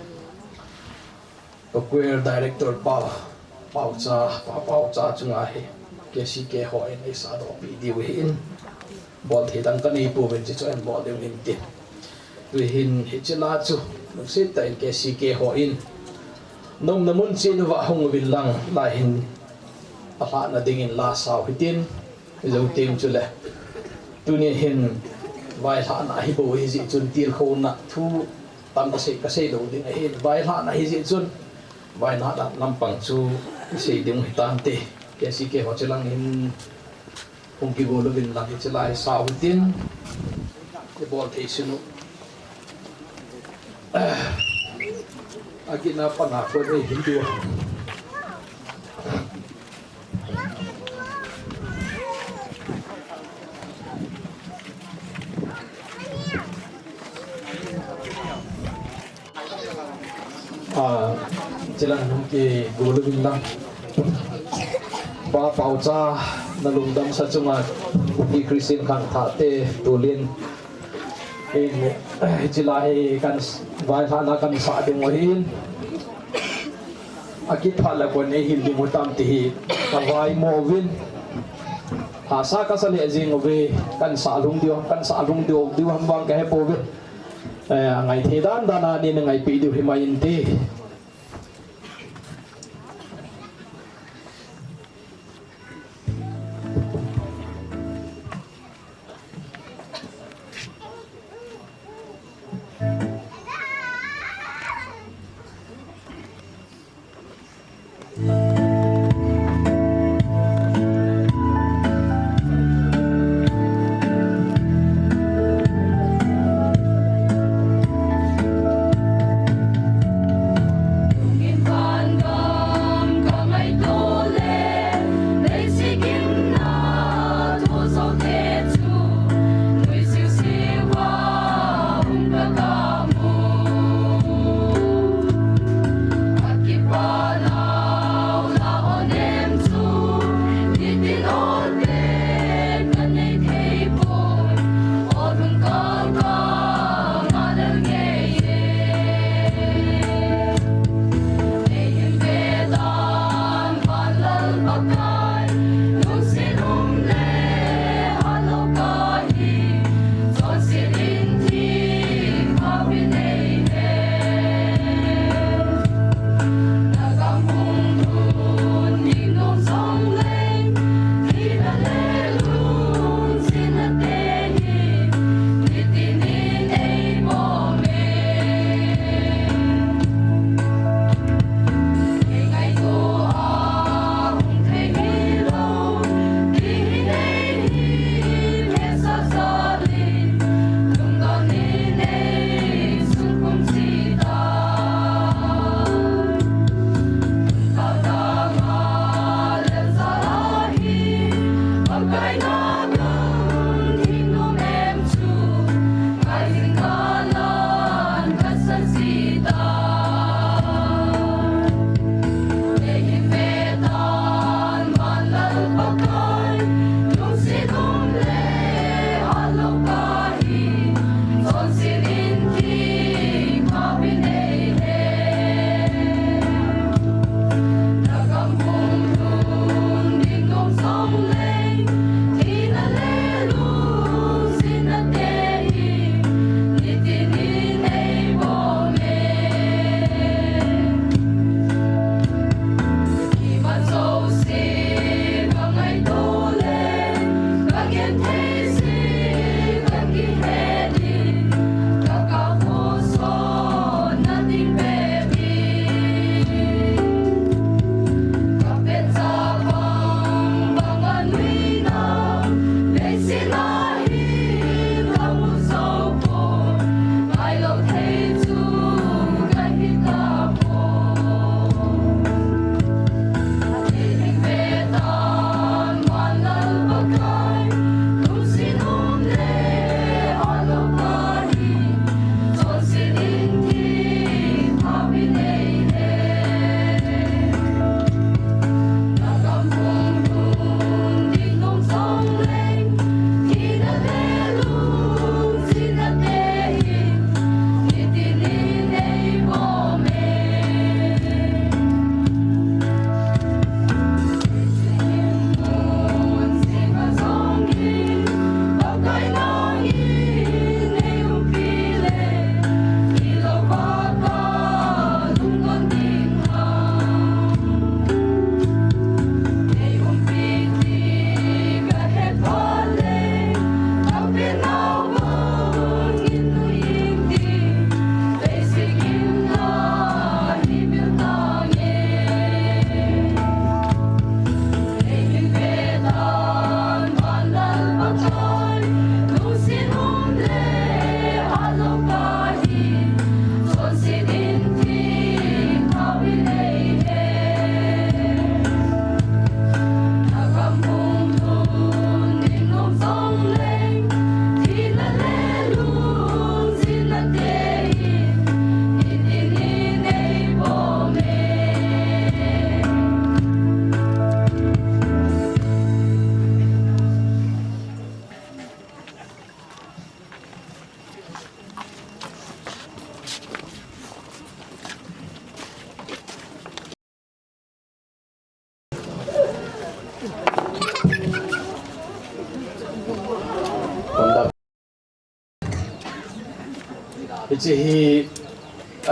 ka choir director pa, Paocha, Pa Paocha chunga hi, K C K ho in eisahdohpi diu ahin, bol thei dang kanei pouvin, hiche chu eibol diu ahin tin. Tuhin hiche la chu, lungset tah in K C K ho in, na umna mun cheh uva hung uvin lang, lai hin alhahna dingin la sao hitin, Jou teng chule. Tuni hin vailhahna hi bou ahi jeh chun tilkhouna thu tam kasei, kasei lou ding ahin. Vailhahna ahi jeh chun vailhahna lampang chu isei ding hitante. K C K ho chelang hin hung kigol uvin lang hiche la hi sao hitin. Ibol thei sinu. Akina pana ko nei hin diu. Ah, chelang hung kigol uvin lang. Pa Paocha, na lungdamsa chunga Kuki Christian khangthahte tulin. Hiche la hi kan vailhahna kan sah ding u ahin. Akiphat le kon eihil ding u tam ti hi kavaimo uvin. Hahsa kasa lheh jeng uve, kan sah lhung diu, kan sah lhung diu, diu ham vang kahe pouve. Eh, angai thei dan dan a neina ngaipi diu himai inte. Hiche hi,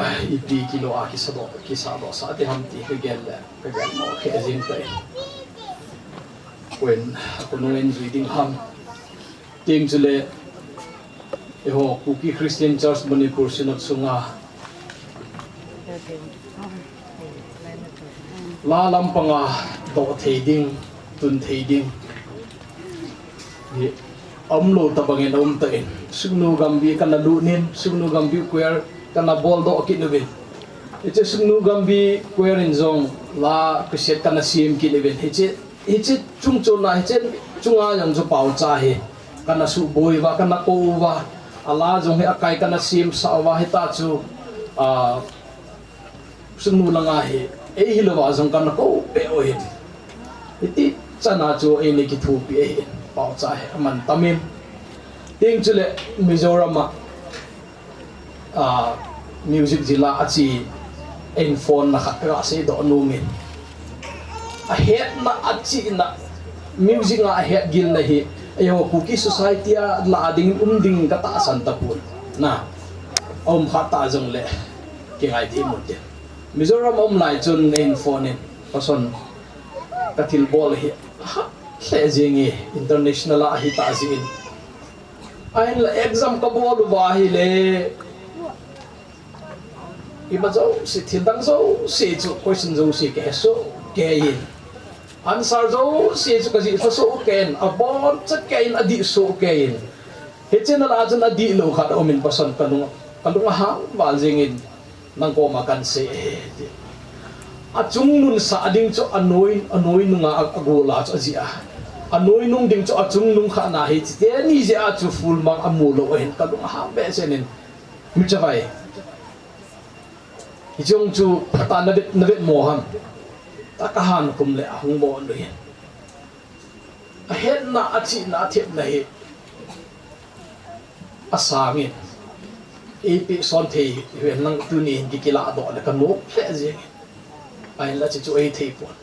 ah, ipi kilo a kisadoh, kisadoh sa ti ham ti ka gel le, ka gel mo khe jing tai. Koi in, koi in jui ding ham. Tin chule, eiho Kuki Christian Church Manipur Synod sunga la lampanga doh thei ding, tun thei ding hi aum lou tabang in aum tan, Sugnu Gambih kana lut in, Sugnu Gambih Choir kana boldoh kit uvin. Hiche Sugnu Gambih Choir in jong la cassette kana sem kit uvin. Hiche, hiche chung chon a, hiche chunga jong chu paocha hi kana suboi uva, kana kou uva, a la jong hi akai kana semsah uva, hita chu, ah, Sugnu langa hi, ei hilou va jong kana kou peh u ahin. Hiti chan a chu eina kithopi ahin. Paocha hi aman tam in. Tin chule Mizoram a, ah, music jila ache in phone na khat ka seidoh nom in. Ahetna, achihna, music a ahet gilna hi, eiho Kuki society a la ding, um ding ka tahsan tapon. Na, aum kha ta jongle, kingai thei mo te. Mizoram a um lai chun in phone in, pasal ka thilbol hi, ha, lheh jing e, international a ahi ta jin. Ahinla exam ka bol uva ahile, ima jouse, thil dang jouse chu, question jouse ka he soh kei in. Answer jouse chu ka jih lha soh kei in, aboncha kei in, adih soh kei in. Hiche na la chun adih lou khat aum in, pasal ka lung, ka lung ahang val jing in. Nang koma kan sei e, ti. Achungnung sah ding chu anoi, anoi nunga a, agol a chu ajih a. Anoi nung ding chu achungnung khat na hi, chuteni jeh a chu full mark amu lou ahin, ka lung ahang behseh in. Mi chavai. Hiche chu phatah a na vet, na vet mo ham. Tah a kahin kum le ahung mo lou hin. Ahetna, achihna, athepna hi asangin, eipeh son thei hihen lang tuni hin kikilah doh le kanom lheh jengin. Ahinla hiche chu ahithei pon.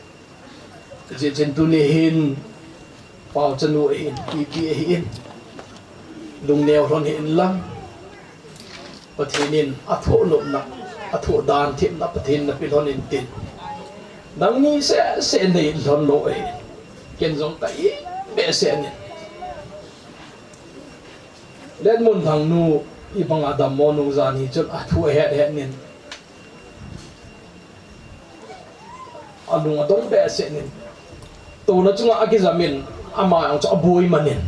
Hiche chun tuni hin, Paochanu ahin, Pipi ahin, lungneo lhon hih in lang. Pathen in athoh nopna, athoh dan themna Pathen in napeh lhon in tin. Nangni seh seh nei lhon lou ahi. Ken jong ka it behseh in. Lenmunthang nu, ibang a dammo nung jan hi chun athu ahet het in. Alung adong behseh in. Touna chunga akijam in, ama jong chu aboi man in.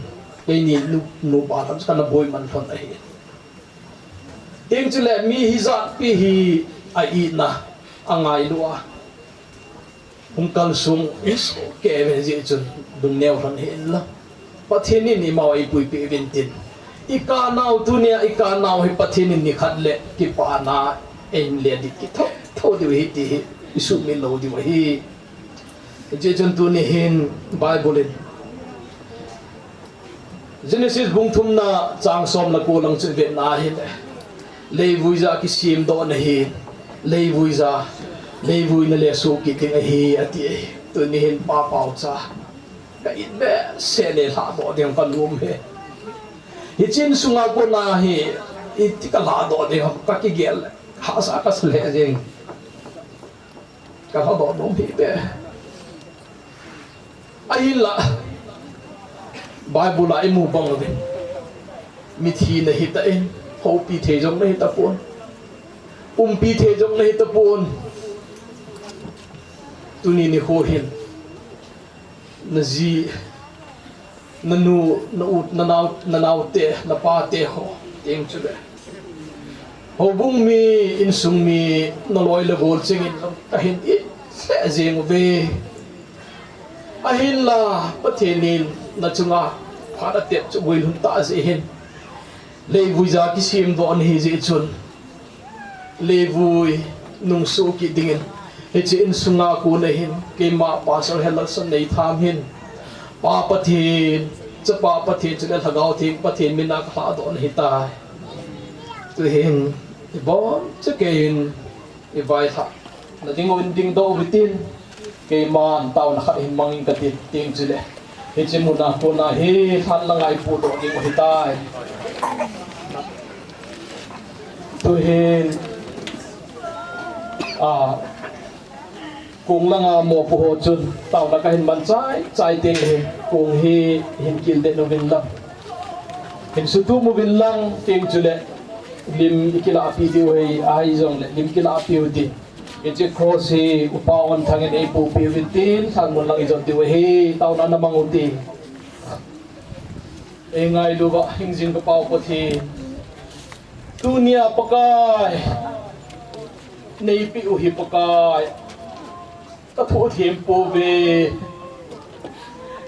Keini nu, nupa lhon chu kana boi man lhon ahi. Tin chule mi hijat pi hi a-itna, angailu a. Hung kalsong, iso kei ve jeh chun lungneo lhon hih in lang. Pathen in eima eipuipeh uvin tin. Ikanau tunia, ikanau hi Pathen in nikhat le kipana, eihin le ding kitho, tho diu ahi ti hi, isumil lou diu ahi. Hiche chun tuni hin Bible in Genesis bung thumna chang som le ko lang chu ivet na ahile, leivuija kisemdohna hi, leivuija, leivuina le soh kit ding ahi, ati ahi. Tuni hin Pa Paocha, ka it behseh le lhadoh ding kanom e. Hiche insunga kona hi, iti kalhadoh ding ham kakigel le, hahsa kasa lheh jeng. Kalhadoh nom hih beh. Ahinla, Bible a imu bang uvin, mithi nahi tan, houpi thei jong nahi tapon, umpi thei jong nahi tapon. Tuni nikho hin, naji, nanu, na u, nanao, nanaote, napate ho, tin chule houbung mi, insung mi, naloi le gol chengin kahin it lheh jeng uve. Ahinla, Pathen in nachunga phat atep chu guilhun tah jeh hin, leivuija kisemdoh nahi jeh chun, leivui nung soh kit dingin, hiche insunga kona hin, keima Pastor Henderson Neitham hin, Pa Pathen, Chapa Pathen, chule Lhagao Theng Pathen mina kalhadoh nahi tai. Tuhin, ibonchauva keiin, ivailhah nading uvin dingdoh uvintin, keiman taona khat hin mangin katin, tin chule, hiche muna kona hi lhan langa ipohdoh ding u ahitai. Tuhin, a, kong langa mopo ho chun, taona kahin man chai chai teng le, kong hi hin kildet uvin lang, hin sutum uvin lang, tin chule, lim ikilah peh diu ahi, ahijongle, lim kilah peh uvin tin. Hiche cross hi Upa Onthang in eipoh peh uvin tin, lhan mun lang ijot diu ahi, taona namang uvin tin. Eingailu uva hingjing ka Pa u Pathen, tunia Pakai, neipeh u hi Pakai, kathoh them pouve.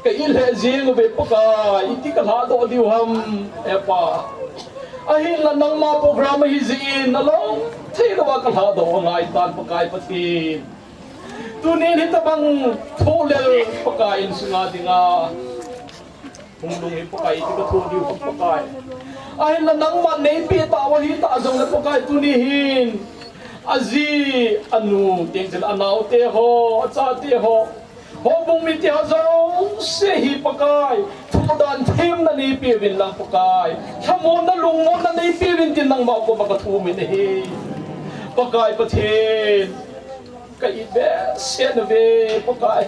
Ka it lheh jeng uve Pakai, iti kalhadoh diu ham, e Pa. Ahinla nangma program ahi jeh in, nalung thei louva kalhadoh angaitan Pakai Pathen. Tunin hitabang thohlel Pakai insunga dinga hung lhung hi Pakai, iti kathoh diu ham Pakai. Ahinla nangman neipeh tauva ahitah jongle Pakai tuni hin, aji, anu, tin chule anaote ho, achate ho, houbung mite ho jouse hi Pakai, thohdan themna neipeh uvin lang Pakai, lhamonna lungmonna neipeh uvin tin nangma koma kathum in ahi. Pakai Pathen, ka it behseh uve Pakai.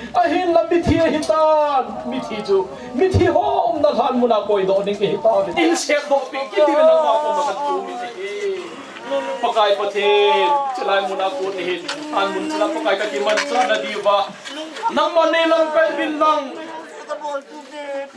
Ahinla mithi ahitan, mithi chu, mithi ho umna lhan muna koidoh ding kahi tauve. Eihin sepdoh peh kit diuvin nangma koma kathum in ahi. Pakai Pathen, chulai muna kon hin, lhan mun chula Pakai kakimanchah nadiuva, nangman neilamkai uvin lang.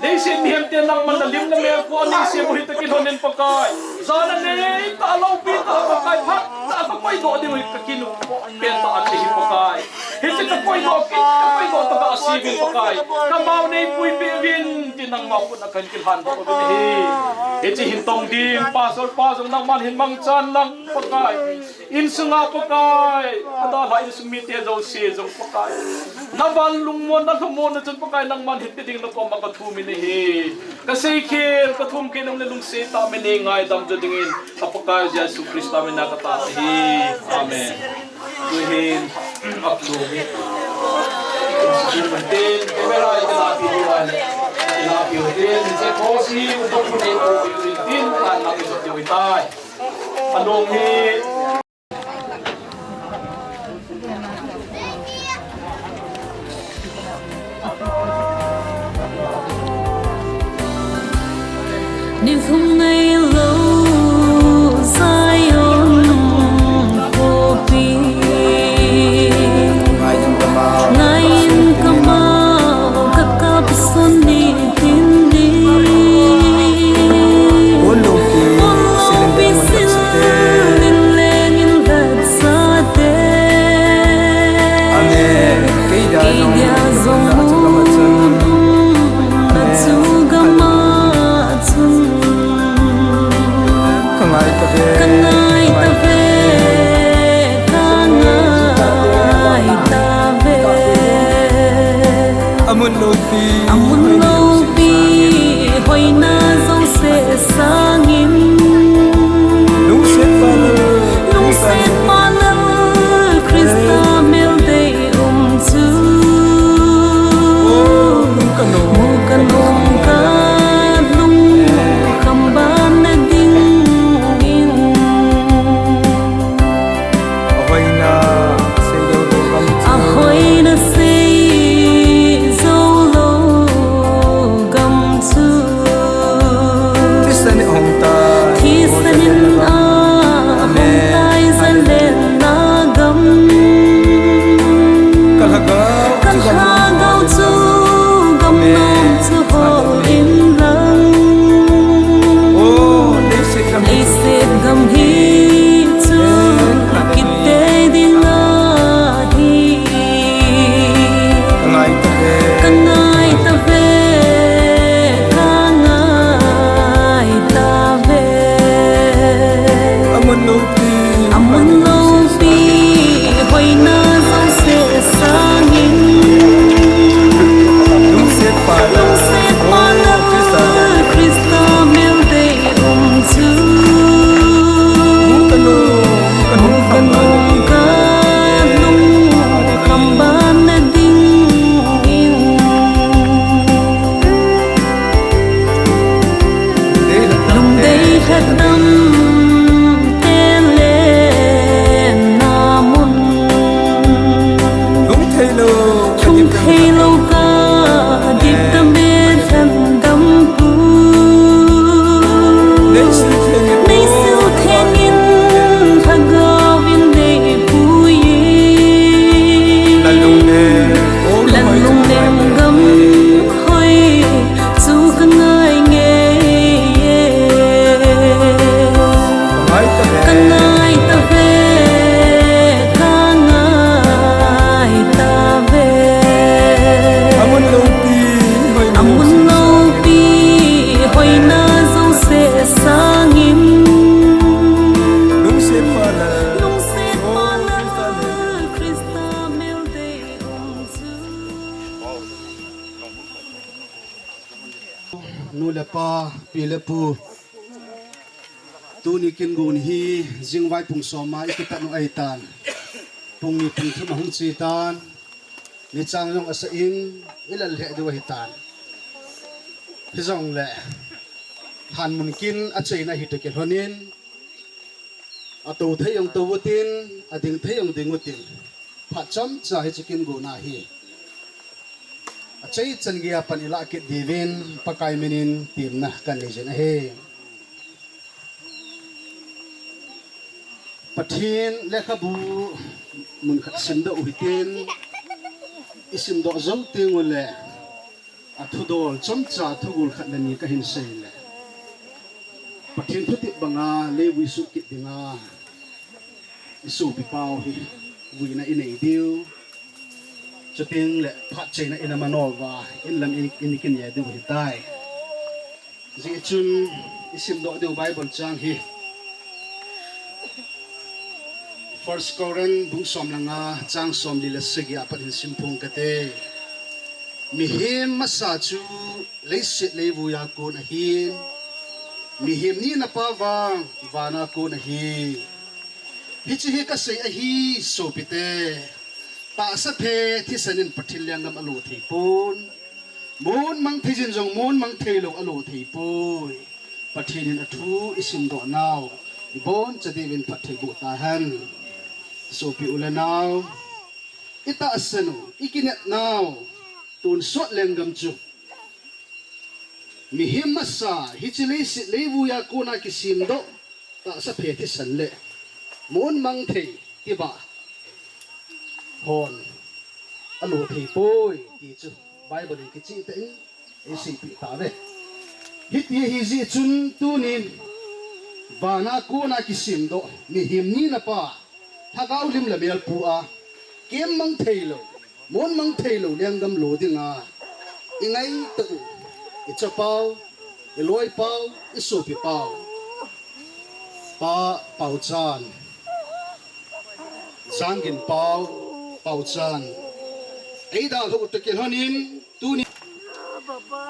Leiset mihemte nangman nalim namel kua neisem u hi tah kilhonin Pakai. Jana neitah loupi tah Pakai, phatah a kakoidoh diu hi kakinuh pen tah ahi Pakai. Hiche kapoimo pi, kapoimo tobang a siuvin Pakai. Kamau neipuipeh uvin, tin nangma khut a kakilhan doh uvin ahi. Hiche hin tong ding, pastor pa jong nangman hin mangchan lang Pakai. Insunga Pakai, adalha insung mite jouse jong Pakai. Navan lungmonna, lhamonna chun Pakai nangman hin pe ding nakoma kathum in ahi. Kaseikhel, kathum khel jongle lungset tah in neingaidam jo dingin, ka Pakai Jesu Christa mina katao ahi. Amen. Tuhin, aplung. Tin, camera i kalapi diu ahi. I lapiu tin, hiche post hi, utok pun ei po, tin, tan lapi diu tai. Alung hi. Ni lhum ngailou Zion khopi, ngai in kamau kakap sun ni tin ni. Pon loupi sil in leng in lhat sate. Amen. Kei dia jong na chu gam a chun, na chu gam a chun. Ka ngai tave, ka ngai tave, ka ngai tave. Amun loupi, amun loupi, hoina jouse sangin. Lungset pa lal, lungset pa lal, Christa mel dei um chu. Mu ka nung ka lungkham ban na dingin. Ahoina sei jou lou gam chu. Ahoina sei jou lou gam chu. Thisan in ahung tai. Thisan in ahung tai, Amen. Zalenna gam. Ka lhagao chu gam, ka lhagao chu gam nom chu hol in lang. Oh, leiset gam hi. Leiset gam hi chu kit tei ding ahi. Ka ngai tave, ka ngai tave, ka ngai tave. Amun loupi, amun loupi, hoina jouse sangin. Lungset pa lal, lungset pa lal, Christa mel dei um chu. Mu ka nung, mu ka nung ka lungkham ban na dingin. Lungdei lhadam te lenna mun. Lungthei lou, lungthei lou ka dipta me lhandam pu. Nei sil theng in, nei sil theng in, Lhagao in nei pui. Lalungleng, Lalungleng gam hoi chu ka ngai nge. Ka ngai tave, ka ngai tave. Amun loupi, amun loupi, hoina jouse sangin. Lungset pa lal, lungset pa lal, Christa mel dei um chu. Nu le pa, pi le pu, tuni kin gon hi jing vaipung som a i kipat u ahitan. Pung ni pung thum ahung che tan. Ni chang jong asa in i lal lheh diu ahitan. Hijongle, lhan mun kin acheina hi toh kilhon in, atou thei jong tou utin, ading thei jong ding utin, phat chomcha hiche kin gon a hi achai chan geiya pan i lah kit diuvin Pakai min in temna kan nei jin ahi. Pathen lekhabu mun khat simdoh u hitin, i simdoh jou teng uleh, athudol chomcha thugol khat le ni kahin sei le, Pathen thutep banga leivui suh kit dinga i sopi pau hi vuina i nei diu. Chuteng le phat cheina in amanoh uva, in lam in, in i kineh diu ahitai. Hijeh chun i simdoh diu Bible chang hi First Corinth bung som le nga chang somli le sagi a pat hin simphong kate. Mihem masa chu leiset leivui a kon ahin, mihem nina pa vang van a kon ahi. Hiche hi kasei ahi sopite, tahsa phe thisan in Pathen lenggam alo thei pon. Mon mang thei jin jong mon mang thei lou alo thei poi. Pathen in athu i simdoh nau i boncha diuvin phatthei boh tahen. Sopi u le nau, i tahsan u, i kineh nau tonsot lenggam chu mihem masa hiche leiset leivui a kon a kisemdoh tahsa phe thisan le mon mang thei tiva hon alo thei poi ti chu Bible in kicheh tah in eiseipeh tauve. Hiti ahijeh chun tunin van a kon a kisemdoh mihem nina pa, lhagao lim le mel pu a, kem mang thei lou, mon mang thei lou lenggam lo dinga i ngaito u, i chapau, i loipau, i sopipau, Pa Paochan, Changgin pau, Paochan, ei dalha u toh kilhon in, tuni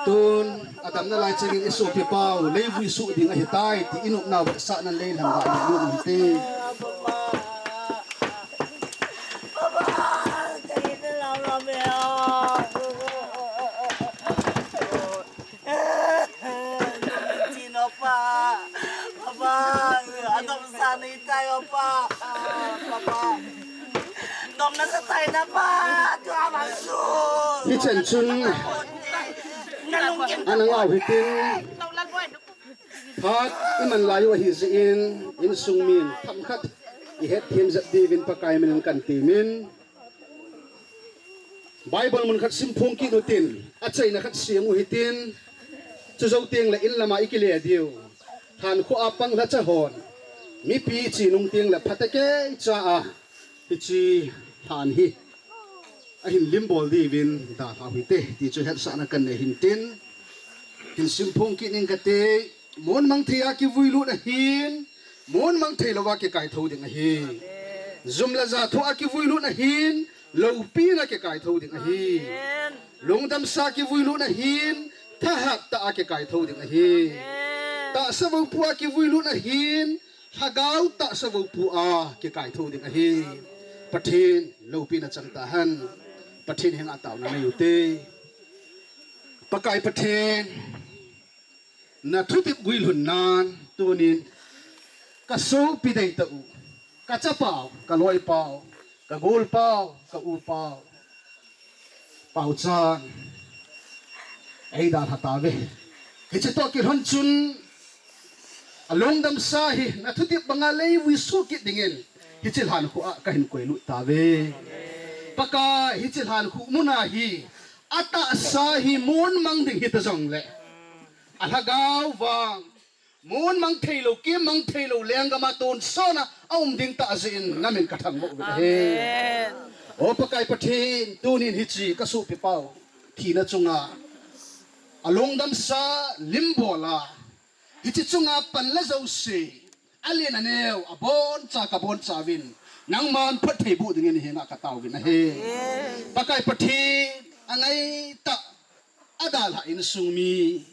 tun adamna lai chengin i sopipau leivui suh ding ahitai ti i nopna vetsahnan lei lhang ga i nop u hite. Chin opa, papa, adom sa nei tai opa, papa. Dom na sa tai na pa, tu ama su. Hichan chun ana ngau hitin, phat i man lai u ahijeh in, insung min themkhat i hetthem jep diuvin Pakai minin kan temin. Bible mun khat simphong kit utin, achaina khat sem u hitin, chujou teng le in lama i kile diu. Lhankhuh a pang lhacha hon mipi che nung teng le phatecha a hiche lhan hi ahin limbol diuvin dalha u hite ti chu hetsahna kan nei hintin, hin simphong kit ning kate. Mon mang thei a kivuilut ahin, mon mang thei lou a kikaitho ding ahi. Jum le ja thoh a kivuilut ahin, loupina kikaitho ding ahi. Lungdamsa kivuilut ahin, thahat tah a kikaitho ding ahi. Tahsa vou pu a kivuilut ahin, lhagao tahsa vou pu a kikaitho ding ahi. Pathen loupina chang tahen. Pathen henga taona nei u hite. Pakai Pathen, na thutep guilhunnan tunin ka sopi deitah u, ka chapau, ka loipau, ka golpau, ka upau, Paochan, ei dalha tauve. Hiche toh kilhon chun alungdamsa hi na thutep banga leivui suh kit dingin hiche lhankhuh a kahin koilut tauve. Pakai, hiche lhankhuh muna hi atahsa hi mon mang ding hita jongle, alhagao vang mon mang thei lou, kem mang thei lou lenggam a tonsot a aum ding tah jeh in namin kathangvah uvin ahi. O Pakai Pathen, tunin hiche ka sopipau thina chunga alungdamsa limbol a, hiche chunga pan le jouse, alen aneo, aboncha kabonchauvin, nangman phatthei boh dingin henga kataovin ahi. Pakai Pathen, angaitah, adalhah insung mi,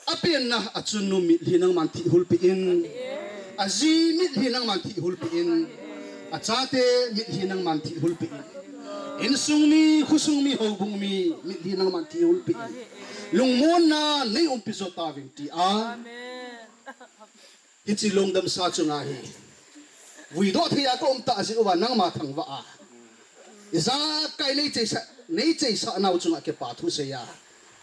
apenna achunnu mitlhi nangman thihulpeh in, aji mitlhi nangman thihulpeh in, achate mitlhi nangman thihulpeh in, insung mi, khosung mi, houbung mi mitlhi nangman thihulpeh in, lungmonna nei umpi jo tauvin tia hiche lungdamsa chunga hi vuidoh thei a ka um tah jeh uva nangma thangvah a, ijakai nei cheisah, nei cheisah nau chunga kipa thu seiya,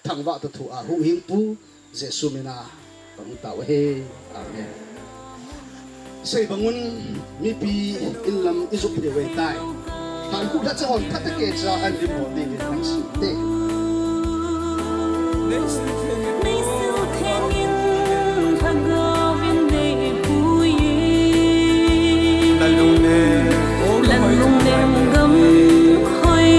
thangvah toh thua huhhingpu Jesu mina kahung tao ahi. Amen. Sei bangun mipi in lam i jop diu ahitai. Lhankhuh lhacha hon phatecha a ahin limbol diuvin hung sinte. Lungnem gam khoi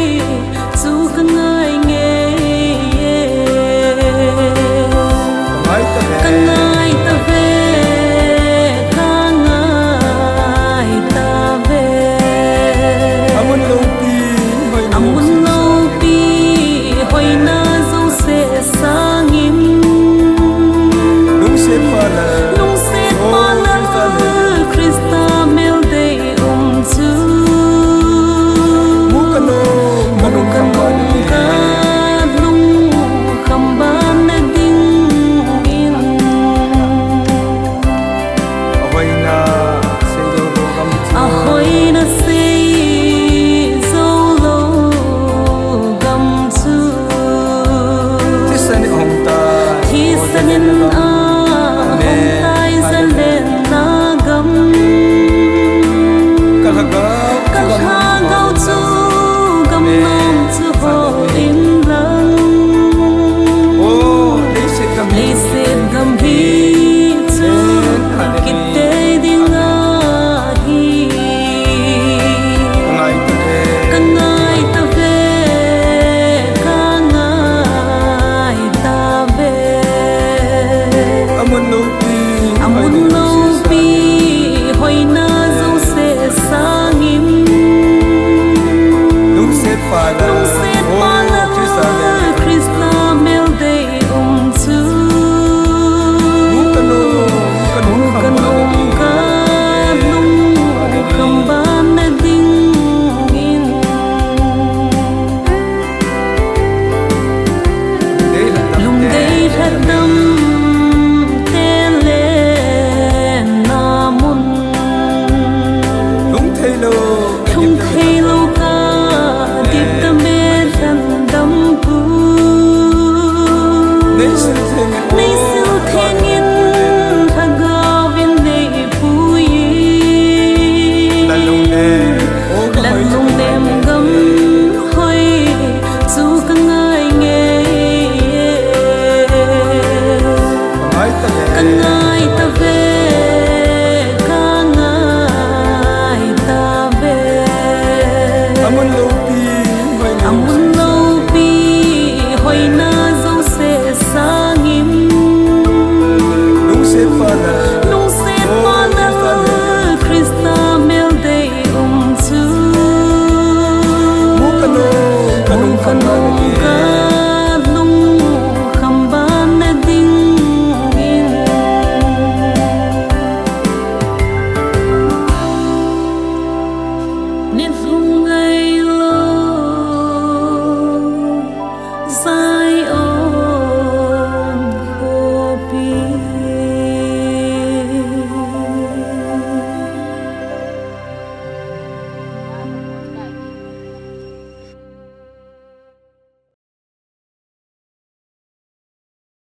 Theilou ka dipta me lhandampu. Neisil thengin lhagaovin neipui. Lallungnem gamhoi chu kangai nge. Kangai tave, kangai tave. Amun loupi hoina jouse sangin, lungset pha na Christa mel dei um chu. Mu kanung kalungkham ban na dingin. Nilhum